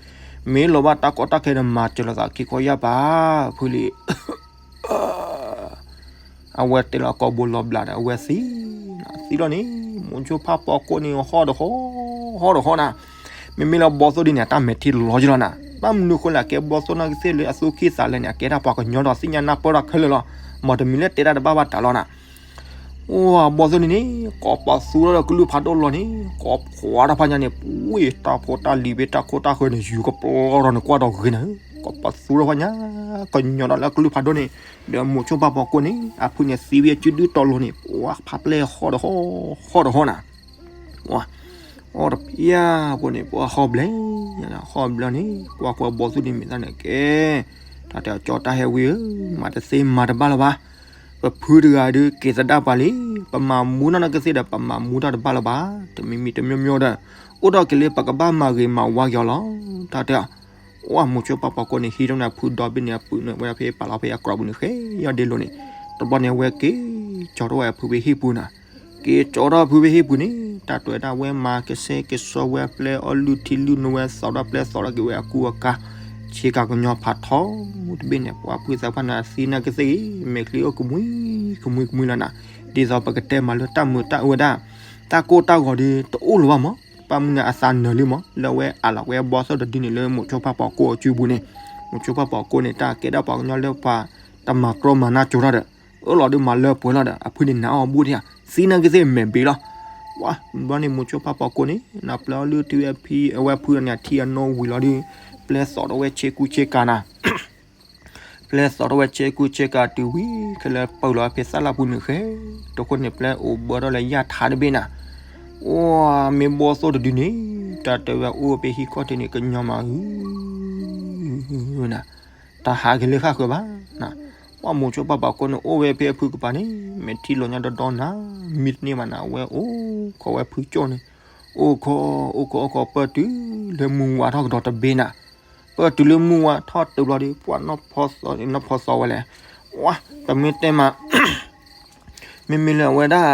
မ့ၢ်လီၤဘၣ်တၢ်ကီတၢ်ခဲဒီးမၤစၢၤလိာ်သးခံခီယၢ်ပၤ ဖုလံ အဝဲတဲလီၤကိာ်ဘိလီၤဘျးဒီး အဝဲသံ, သံလီၤန့ၣ် မိၤဆိဖးပီကိၣ်န့ၣ် ဟီၣ်တဟီၣ်, ဟီၣ်တဟီၣ်နၤ, မ့မ့ၢ်လၢဘီသိၣ်ဒ်န့ၣ် အတၢ်မဲာ်ထံလီၤယလီၤနၤ, ဘၣ်မနုၤဃိလဲၣ် အကဲဘီသိၣ်နာ်က့သ့ၣ်လၢအသူၣ်ကံၢ်သးလဲန့ၣ် အကဲဒၣ်ပှၤကညီဒီးသ့ၣ်ညါနၢ်ပၢၢ်ထီၣ်ခဲလၢာ်လီၤ, မ်တမံၤလၢတဲတၢ်တဘၣ်ဘၣ်တၢ်လီၤနၤ အိၣ်ဘီသိၣ်ဒ်န့ၣ် ကိးပသူထီၣ်ဒီးကလုၢ်ဖးဒိၣ်လီၤန့ၣ် ကိးဖှီထီၣ်ဖးညါန့ၣ် ပှ့ၤတၢ်ဖိတၢ်လံၤဖဲတၢ်ခိၣ်တၢ်ဃၢၤန့ၣ် ယူၤကပျီထီၣ်န့ၣ် ကွၢ်ဒီးဂ့ၤနၤ, ကိးပသူထီၣ်ဖးညါ ကညီဒီးလၢကလုၢ်ဖးဒိၣ်န့ၣ် ဒီးမိၤဆိဖးပီကိၣ်န့ၣ် အဖုန့ၣ်သံဝဲအစုဒုတီၤလိၤန့ၣ် ပှၤဖးပျဲၢ်ဟီၣ်တဟီၣ်, ဟီၣ်တဟီၣ်နၤ အီတဖျၢၣ်ဖိန့ၣ် ပှၤဟီၣ်ဘျဲၣ်, ဟီၣ်ဘျဲၣ်န့ၣ် ကွၢ်ကွၢ်ဘီသိၣ်ဒ်မဲာ်သၣ်န့ၣ်ကဲ, တၢ်တဲအီၤကၠီတၢ်ဟဲဝံဧၢ, မၤတသ့မၤတဘၣ်လၢၤဘၣ်, ပဖုတဂၤဒုးက့ၤသဒၣ်ပှၤလံ, ပမၤမူနီၢ်နကသ့ၣ်ဒီး ပမၤမူတၢ်တဘၣ်လၢၤဘၣ်, တမံၤမံၤတမံၤမံၤဒီး အိၣ်ဒီးက့ၤလၢပကဘၣ်မၤဂ့ၤမၤဝါက့ၤအီၤလီၤ, တၢ်တဲအီၤ အိၣ်မိၤဆိဖးပီကိၣ်န့ၣ် ဟံးထီၣ်န့ၢ်အဖုဒီဘ့ၣ်န့ၣ် အပုၢ်န့ၣ်ဝဲဒၣ်ဖဲပာ်လီၤဖဲအကြီပူၤန့ၣ် ဃဲယီၢ်ဒ့လိၤန့ၣ်, တဘျီန့ၣ် အဝဲက့ၤကၠီထီၣ်ဝဲအဖုဖဲဟံၣ်ပူၤနၤ, က့ၤကၠီထီၣ်အဖုဖဲဟံၣ်ပူၤန့ၣ် တၢ်တွဲဒၣ်ဝဲမၤကဆှဲကဆှီဝဲပျဲၢ်အီၣ်လုၢ်ထံလုၢ်နိဝဲ သီထီၣ်ပျဲၢ်သီထီၣ်က့ၤဝဲအကူအကၤ, ဆ့ကၤကညီဖးထီတဘ့ၣ်န့ၣ် ပှၤဖုသးပှၢ်န့ၣ်သံနာ်ကသ့ၣ်ဂ့ၤ မဲာ်ချံအိၣ်ကမှံကမှံကမှံလီၤနၤ, ဒ်သိးပကတဲမးလၢတၢ်မုာ်တၢ်အၢဝဲဒၣ်, တၢ်ကိၢ်တၢ်ဂီၤဒုးတအိၣ်လၢၤဘၣ်မး, ဘၣ်မနုၤအသးနၢၤလံမး လၢအဝဲအးလီၤဝဲဘီသိၣ်တဒုန့ၣ်လၢမိၤဆိဖးပီကိၣ်အစုပူၤန့ၣ်, မိၤဆိဖးပီကိၣ်န့ၣ် တၢ်ကဲဒၣ်ပှၤကညီလၢပှၤတမၤကြီမၤနၢ်ကၠိထီၣ်ဒီး အၢၣ်လီၤဒုးမၤလၢပှဲၤလီၤဒီး အဖုန့ၣ်နာ်အီၤဘူးထံဧါ, သံနာ်ကသ့ၣ်မဲာ်ဘ့းလီၤ, ပှၤဘျီန့ၣ်မိၤဆိဖးပီကိၣ်န့ၣ် နပျဲၢ်အီၣ်လုၢ်ထံဝဲဖံအဝဲဖုန့ၣ် အထံအနိဝံၤလီၤဒုး, ပျဲၢ်သီထီၣ်ဝဲဆ့ကူဆ့ကၤနၤ ပျဲၢ်သီထီၣ်ဝဲဆ့ကူဆ့ကၤတုၤဝံၤ ခဲလၢာ်ပၢၢ်လီၤဖဲသၣ်လၣ်ပူၤန့ၣ်ဃဲ, တဃိန့ၣ်ပျဲၢ်အိၣ်ဘၢထီၣ်လၢယၢ်ထါတဘ့ၣ်နၤ, အိၣ်မ့ၢ်ဘီသိၣ်တဒုန့ၣ် တၢ်တဲဝဲအိၣ်ဖဲဟံၣ်ခီၣ်ထံးန့ၣ် ကညီမးဧၢ နၤ, တၢ်ဟးက့ၤလၢဃၣ်ဃၢၤဘၣ်နၤ, ပှၤမိၤဆိဖးပီကိၣ်န့ၣ် အိၣ်ဝဲဖဲအဖုကပၤန့ၣ် မဲာ်ထံလီၤညါဒီဒီနၤ, မံတန့ၢ်ဘၣ်နၤ အဝဲအိၣ်ခိးဝဲဖုကၠိန့ၣ်, အိၣ်ခိး အိၣ်ခိးအိၣ်ခိးပၢၢ်တုၤလၢမုၢ်ဝါထီၣ်ကဒီးတဘ့ၣ်နၤ, ပၢၢ်တုၤလၢမုၢ်ဝါထီၣ်တုၤဘျီဒီး ပှၤနီၢ်ဖီသီဝဲလဲၣ်, ဝါ ပမ့ၢ်တဲမး မ့မ့ၢ်လၢအဝဲဒၣ်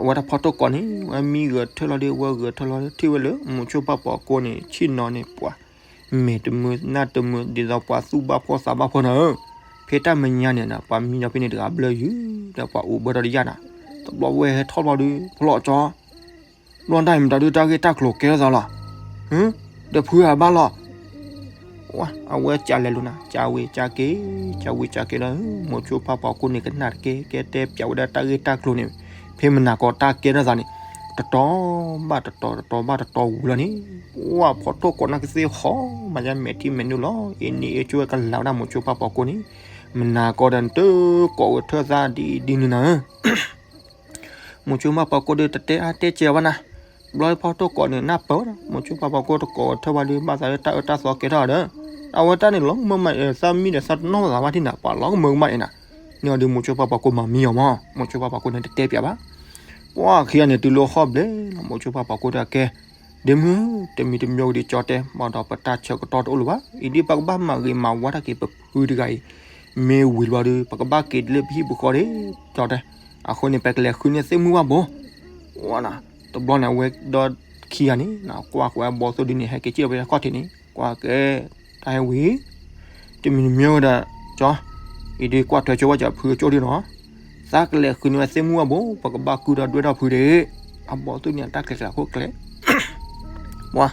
အဝဲဒၣ်ဖီတိၢ်ကိးန့ၣ် ဝဲမံဂဲၤထၢၣ်လီၤဒီး ဝဲဂဲၤထၢၣ်လီၤဒီး ထံၣ်ဝဲလၢမိၤဆိဖးပီကိၣ်န့ၣ် ဆ့ၣ်နီၤန့ၣ် ပှၤ မဲာ်တမုာ်နၢ်တမုာ် ဒ်သိးပှၤသူၣ်ဘၣ်ဖှီၣ်သးဘၣ်ဖှီၣ်နၤဧၢ, ဖဲတၢ်မဲာ်ညါန့ၣ် ပှၤမံဒီးဖဲန့ၣ်တဂၤဘျၢယုာ် ဒီးပှၤအိၣ်ဘၢထီၣ်တယၢ်နၤ, တဘျီဝဲဟဲထီၣ်ဘျီဒီး ဖျီၣ်ကၠီ ဘျီတၢ်အံၤမတၤဒုးတၢ်ဂ့ၢ်တၢ်ကျိၤကဲထီၣ်သးလီၤ, ဒီးဖုအဘၣ်လီၤ. ဝဲ အဝဲကးလဲၤလိၤနၤ, ကးဝံၤကးက့ၤ, ကးဝံၤကးက့ၤဒီး မိၤဆိဖါပှၤကိၢ်န့ၣ်ကနၣ်တက့ၢ်, ကဲတဲပၠးဝဲဒၣ်တၢ်ဂ့ၢ်တၢ်ကျိၤန့ၣ်, ဖဲမနၤကီတၢ်ကဲထီၣ်သးန့ၣ်, တတီၤဘၣ်တတီၤ တတီၤဘၣ်တတီၤဝံၤလီၤန့ၣ်, ပှၤဖီထိၣ်ကိးနၢ်ကသ့ၣ်ဟီ မၤယါမဲာ်ထံမဲာ်နိလီၤ, အ့န့ၣ်အ့ကၠိဝဲကလၤဝဲဒၣ် မိၤဆိဖါပှၤကိၢ်န့ၣ်, မနၤကီဒီးနတကိးဝဲထၢၣ်သၣ်ဒ်ဒ်န့ၣ်နၤဧၢ မိၤဆိဖါပှၤကိၢ်ဒီးတတဲအါတဲကဲဘၣ်နၤ, ဘျီဖီထိၣ်ကိးန့ၣ်နၢ်ပၢၢ်ဝဲဒၣ် မိၤဆိဖါပှၤကိၢ်တကိးဝဲထၢၣ်ဘၣ်ဒီး ဘၣ်သးလၢတၢ်အၢတၢ်သီကဲထီၣ်ဒီး, အဝဲတၢ်န့ၣ်လီၤကမၢမး သးမံဒီးသးတနီၣ်သးဘၣ်ထံၣ်နၤ ပှၤလီၤကမၢကမၣ်အံၤနၤ, န့ၣ်အီၤဒီးမိၤဆိဖါပှၤကိၢ်မၤမံအီၤမး, မိၤဆိဖါပှၤကိၢ်န့ၣ်တတဲပၠးဘၣ် ပှၤခံဂၤန့ၣ်တုၤလၢဟီၣ်ဘျဲၣ်လီၤ မိၤဆိဖါပှၤကိၢ်တဲအကဲ, ဒ့မုၢ်, တမံၤတမံၤကဒီးကၠီတဲ, ဘၣ်ဒီးပတၢ်ဆၢကတီၢ်တအိၣ်လၢၤဘၣ်, အံၤဒ်ပကဘၣ်မၤဂ့ၤမၤဝါတၢ်က့ၤ ပဖုတဂၤအံၤ, မ့ၢ်ဝံၤလီၤဒီး ပကဘၣ်က့ၤလၢပဟံၣ်ပဃီဒီး, ကၠီတဲ, အဃိန့ၣ် ပကလဲၤဃုန့ၢ်သ့ၣ်မုၢ်ဘၣ်ဘိ, ဝဲနၤ, တဘျီန့ၣ် အဝဲဒီခံဂၤန့ၣ် ကွၢ်ဃီအဘီသိၣ်ဒုန့ၣ် ဟဲက့ၤစံၣ်လီၤဖဲခီၣ်ထံးန့ၣ် ကွၢ်ကဲ, တၢ်ဟဲဝံၤ တမံၤတမံၤဝဲဒီး, ကၠီ, အံၤဒုးကွၢ်ထွဲကၠိဝဲကၠီဖုကၠိဒုနီၤ, သးကလဲၤဃုန့ၢ်ဝဲသ့ၣ်မုၢ်ဘၣ်ဘိ, ပကဘၣ်ကုၢ်ဒီးဒွဲၣ်ထီၣ်ဖုဒ့ၣ်, အဘီသိၣ်န့ၣ် အတၢ်ကျဲၤကျဲၤဖိကျဲၤ ပှၤ,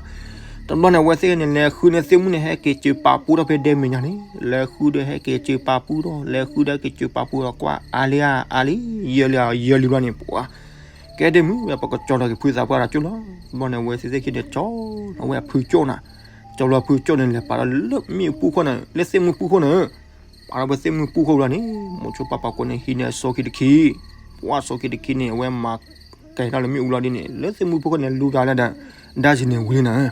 တဘျီန့ၣ် အဝဲသ့ၣ်န့ၣ် လဲၤဃုန့ၢ်သ့ၣ်မုၢ်န့ၣ် ဟဲက့ၤစၢၤပာ်ပူထီၣ်ဖဲဒဲမဲာ်ညါန့ၣ်, လဲၤဃုဒီးဟဲက့ၤစၢၤပာ်ပူထီၣ်, လဲၤဃုဒီးဟဲက့ၤစၢၤပာ်ပူထီၣ်ကွၢ် အါလံဧါ အါလံ, ယဲၢ်လံဧါ ယဲၢ်လံဘျီန့ၣ် ပှၤ, ကဲဒ့မုၢ် ပကကၠီထီၣ်က့ၤဖုသးပှၢ်ဒီးကၠိလီၤ, တဘျီန့ၣ် အဝဲသ့ၣ်သ့ၣ်ခံန့ၣ် ကၠီလီၤဝဲအဖုကၠိနၤ, ကၠီလီၤဖုကၠိန့ၣ် လဲၤပာ်ဒီးလၢမ့ၣ်အူပူၤခိၣ်န့ၣ် လၢသ့ၣ်မုၢ်ပူၤခိၣ်န့ၣ် ပာ်ဒီးဖဲသ့ၣ်မုၢ်ပူၤခိၣ်ဘျီန့ၣ် မိၤဆိဖါပှၤကိၢ်န့ၣ် ဟံးန့ၢ်အစိခံတခံ, ပှၤစိခံတခံန့ၣ် အဝဲမၤကဲၤတၢ်လၢမ့ၣ်အူလီၤဒ်န့ၣ် လၢသ့ၣ်မုၢ်ပူၤခိၣ်န့ၣ် လူၤတၢ်လၢဒီး ဒါဇင်န့ၣ်ဝံၤလံနၤ,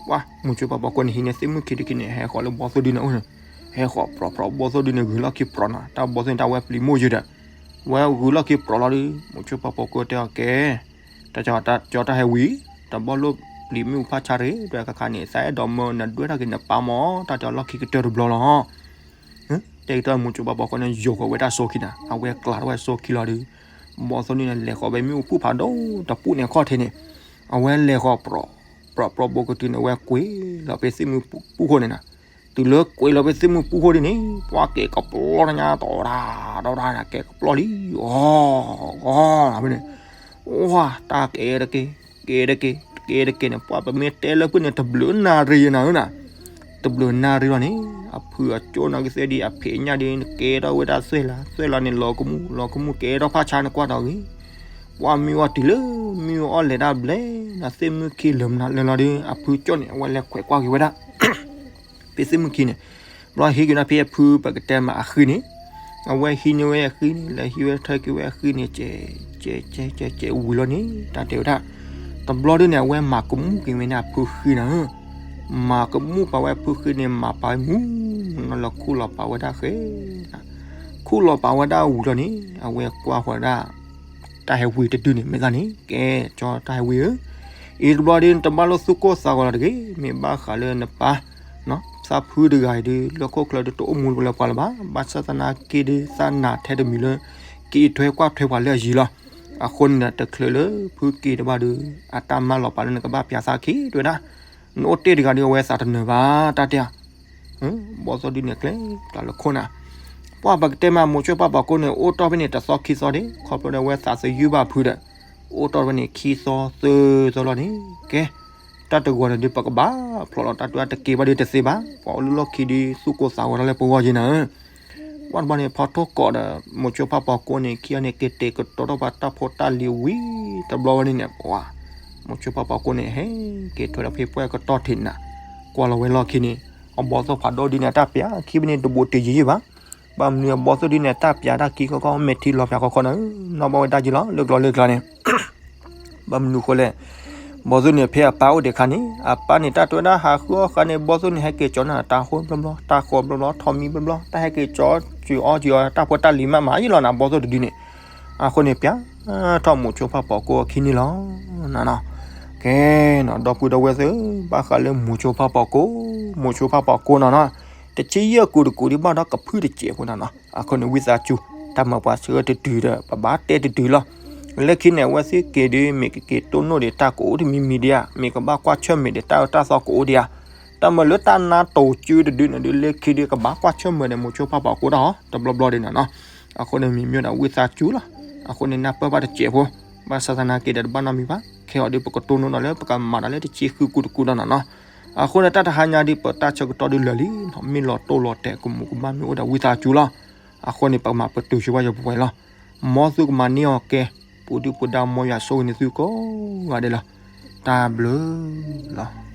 ပှၤ မိၤဆိဖါပှၤကိၢ်န့ၣ် ဟံးန့ၢ်သ့ၣ်မုၢ်ခံတခံန့ၣ် ဟဲဃီၤလၢဘီသိၣ်ဒုန့ၣ်အိၣ်န့ၣ်, ဟဲဃီၤပြီပြီ ဘီသိၣ်ဒုန့ၣ် ဂုၤလီၢ်ခံပြီနၤ, တၢ်ဘီသိၣ်န့ၣ် တၢ်ဝဲပျံၤမိၢ်ယဲဒီး, ဝဲဂုၤလီၢ်ခံပြီလီၤဒီး မိၤဆိဖါပှၤကိၢ်တဲအီၤကဲ တၢ်ကၠီတၢ်ဟဲဝံၤ, တဘီလိၣ်ပျံၤမ့ၣ်အူဖးဆါတဂ့ၤ, ဒွဲၣ်ခါခါန့ၣ် သးအဲၣ်ဒိးမၢနဒွဲၣ်ထီၣ်က့ၤနပၢ်မၢ်, တၢ်တဲအီၤလီၢ်ခံကတၢၢ်တဘျီလီၤ. တဲကတၢၢ် မိၤဆိဖါပှၤကိၢ်န့ၣ် ယိာ်ဃီၤဝဲတၢ်စိခံနၤ, အဝဲကျးထီၣ်ဝဲစိခံလီၤဒီး, ဘီသိၣ်ဒုန့ၣ် လဲၤဃီၤဖဲမ့ၣ်အူပူၤဖးဒိၣ်တပူၤန့ၣ်အခီၣ်ထံးန့ၣ်, အဝဲလဲၤဃီၤပြီ ပြီပြီဘိကတုၤန့ၣ် အဝဲကွံာ်လီၤဖဲသ့ၣ်မုၢ်ပူၤခိၣ်န့ၣ်နၤ, တုၤလၢကွံာ်လီၤဖဲသ့ၣ်မုၢ်ပူၤခိၣ်ဒ်န့ၣ် ပှၤကဲၤကပျီညါ တီၤတၢ် တီၤတၢ်န့ၣ် ကဲၤကပျီလံ, အီ အီ ဖဲန့ၣ်, ဝါ တၢ်ကဲၤတက့ၢ်, ကဲၤတက့ၢ်, ကဲၤတက့ၢ်န့ၣ် ပှၤပမ့ၢ်တဲလၢဖုန့ၣ် တဘျုးနၣ်ရံၣ်နၤဧၢနၤ, တဘျုးနၣ်ရံၣ်လီၤန့ၣ် အဖုအကၠိနီၢ်ကသ့ၣ်ဒ်အဖံးအညၣ်ဒ်န့ၣ် ကဲထီၣ်ဝဲဒၣ်သွဲၣ်လၤ, သွဲၣ်လၤန့ၣ် လီၤကမူၣ်, လီၤကမူၣ်ကဲထီၣ်ဖးဆါန့ၣ်ကွၢ်ဒီးဂ့ၤ, ပှၤမ့ၢ်ဝဲတုၤလၢ မ့ၢ်ဝဲအီၣ်လဲၤဒၣ်ဘျဲၣ် နသ့ၣ်မုၢ်ခံလၢာ်မနုၤလၢာ်လီၤဒီး အဖုကၠိန့ၣ် အဝဲလဲၤခွဲးကွၢ်က့ၤဝဲဒၣ် ဖဲသ့ၣ်မုၢ်ခံန့ၣ်, ဘျီဟံးက့ၤဒီးဖဲအဖုပကတဲမးအဃံန့ၣ်, အဝဲဟံးန့ၢ်ဝဲအဃံန့ၣ် လဲၤဟံးဝဲထၢက့ၤဝဲအဃံန့ၣ် ကဲး ကဲး ကဲး ကဲး ဝံၤလီၤန့ၣ် တၢ်တဲဝဲဒၣ်, တဘျီဒ်န့ၣ် အဝဲမၤကမူၣ်က့ၤဝဲန့ၣ်အဖုဃံနၤဧၢ, မၤကမူၣ်ပာ်ဝဲအဖုဃံန့ၣ် မၤပာ်ဝဲမုၢ်နီၤလီၤ ခူၣ်လီၤပာ်ဝဲဒၣ်ဃဲၤနၤ, ခူၣ်လီၤပာ်ဝဲဒၣ်ဝံၤလီၤန့ၣ် အဝဲကွၢ်ဃီၤဒၣ် တၢ်ဟဲဝံၤတဒုန့ၣ် မ့ၢ်သးန့ၣ် ကဲ ကၠီတၢ်ဟဲဝံၤဧၢ, အံၤတဘျီဒ်နတဘၣ်လိၣ်သူၣ်ကိၢ်သးဂီၤလီၤတဂ့ၤ, မ့ၢ်ဘၣ်ဃးလၢနပၢ် သးဖုတဂၤအံၤဒုး လၢခိၣ်ချၢဒုးတအိၣ်မူလၢပှၤလၢၤဘၣ်, ဘၣ်ဆၣ်သနာ်က့ဒုး သးနာ်ထဲတမံၤလၢ က့ၤထွဲကွၢ်ထွဲပှၤလၢအယံၤလီၤ, အဃိန့ၣ်ဒီးတချုးလၢဖုက့ၤတဘၣ်ဒီး အတၢ်မၢလီၤပာ်လၢနကဘၣ်ပျးသးခံတဝဲဒၣ်, နအိၣ်တ့ၢ်တဂၤဒီးအဝဲသးတနၢၤဘၣ် တၢ်တဲဧါ ဘီသိၣ်ဒုန့ၣ်ကျဲၤကျါလၢခိၣ်နၤ, ပှၤပကတဲမး မိၤဆိဖါပှၤကိၢ်န့ၣ် အိၣ်တီၢ်ဖဲန့ၣ် တသီခံသီဒ့ၣ် ခီဖျိဒီးအဝဲသးသယုၢ်ဘၣ်ဖုဒီး, အိၣ်တီၢ်ဖဲန့ၣ်ခံသီသၢသီလီၤန့ၣ်, ကဲ တၢ်တဂီၤန့ၣ်ဒုး ပကဘၣ်ဖျိးလီၤ တၢ်တဝဲတက့ၤဘၣ်ဒုးတသ့ဘၣ်, ပှၤအိၣ်လၢလီၢ်ခံဒုးသူၣ်ကိၢ်သးဂီၤတၢ်လၢပဂီၢ်ယဲနၤဧၢ ပှၤတဘျီန့ၣ် ဖီထိၣ်ကိးဒီး မိၤဆိဖါပှၤကိၢ်န့ၣ် ခံဂၤန့ၣ် က့ၤတဲာ်ကတီၤထီၣ်ပှၤတၢ်ဖိတၢ်လံၤဝံၤ တဘျီဝဲန့ၣ်န့ၣ် ပှၤ မိၤဆိဖါပှၤကိၢ်န့ၣ် ဟဲက့ၤထွဲဒီးဖဲပှဲၢ်ကတီၢ်ထံးနၤ, ကွၢ်လီၤဝဲလီၢ်ခံန့ၣ် အဘီသိၣ်ဖးဒိၣ်ဒ်န့ၣ် အတၢ်ပျးခံဖဲန့ၣ် တဘူးတယံၤယံၤဘၣ်, ဘၣ်မနုၤအဘီသိၣ်ဒ်န့ၣ် အတၢ်ပျးတၢ်ခံခီခီ မဲာ်ထံလီၤပျးခီခီနၤဧၢ, နီၢ်ဘၣ်ဝဲဒၣ်ယံၤလီၤ လၢကျီလၢကျါန့ၣ် ဘၣ်မနုၤဃိလဲၣ်, ဘီသိၣ်န့ၣ် ဖဲအပၢ်အိၣ်ဒံးအခါန့ၣ် အပၢ်န့ၣ် တၢ်တဝဲဒၣ်ဟးဃုအီၣ်ဃာ်န့ၣ် ဘီသိၣ်န့ၣ် ဟဲက့ၤကၠီနၤ တၢ်ဃိဘျီဘျီ တၢ်ဃီဘျီဘျီ ထီၣ်မံဘျီဘျီ တၢ်ဟဲက့ၤကၠီစၢၤအီၣ်စၢၤအီၤ တၢ်ဖိတၢ်လံၤမးမးယံၤလီၤနၤ ဘီသိၣ်တဒုန့ၣ်, အဃိန့ၣ် ပျးထီၣ်မိၤဆိဖါပှၤကိၢ်အခံန့ၣ်လီၤ. ကဲနီၤ ဒီပုၢ်ဒီဝဲၢ်သ့ၣ်ဧၢ, ဘၣ်ဃးလၢမိၤဆိဖါပှၤကိၢ်, မိၤဆိဖါပှၤကိၢ်နီၤနီၤ, တဆံယဲၢ်ကူးတကူးဒံးဘၣ်ဒီးကဖုၣ်တစဲးဖိနီၤနီၤ, အဃိန့ၣ် ဝံသးစူၤ တၢ်မၤပှၤဆၢတတုၤဒီး ပဘၣ်တဲတတုၤလီၤ. လၢခံန့ၣ် အဝဲသ့ၣ်က့ၤဒုး မ့ၢ်ကက့ၤတိၢ်နီၣ်ဒံးတၢ်ကအိၣ်တမံၤမံၤဒံးဧါ, မ့ၢ်ကဘၣ်ကွၢ်ဆၢၣ်မဲာ်ဒံးတၢ်အၢတၢ်သီကအိၣ်ဒံးဧါ, တၢ်မၤလၢတၢ်နါတိၤစုတဒုန့ၣ်ဒုး လၢခံဒုးကဘၣ်ကွၢ်ဆၢၣ်မဲာ်ဒီးမိၤဆိဖါပှၤကိၢ်တၢ်ဟီ တဘျီဘျီဒံးနီၤနီၤ, အဃိန့ၣ်မ့ၢ်မ့ၢ်ဒီးဝံသးစူၤလီၤ. အဃိန့ၣ် နၢ်ပၢၢ်ဘၣ်တစဲးဖိ, ဘၣ်ဆၣ်သနာ်က့ဒီးတဘၣ်နီတမံၤဘၣ်. ခဲအံၤဒုး ပကတိၢ်နီၣ်ဒီးလၢ ပကမၤဒီးလၢတဆံဃုကူတကူဒီးနီၤနီၤ. အဃိန့ၣ် တၢ်တဟါညါဒုး ပတၢ်ဆၢကတီၢ်ဒုးလၢာ်လံနီၤ, မ့ၢ်လီၤတိၢ်လီၤတဲာ် ကမူးကမၣ်မ့ၢ်အိၣ်ဒီးဝံသးစူၤလီၤ. အဃိန့ၣ် ပကမၤပတုာ်ဆိဝဲယပဝဲလီၤ. မ်သုကမၤန့ၢ်အီၤကဲ, ပူၤဒုၣ်ပူၤဒါ မ်ယွၤဆိၣ်ဂ့ၤန့ၢ်သုကိးဂၤဒဲးလီၤ. တၢ်ဘျုးလီၤ.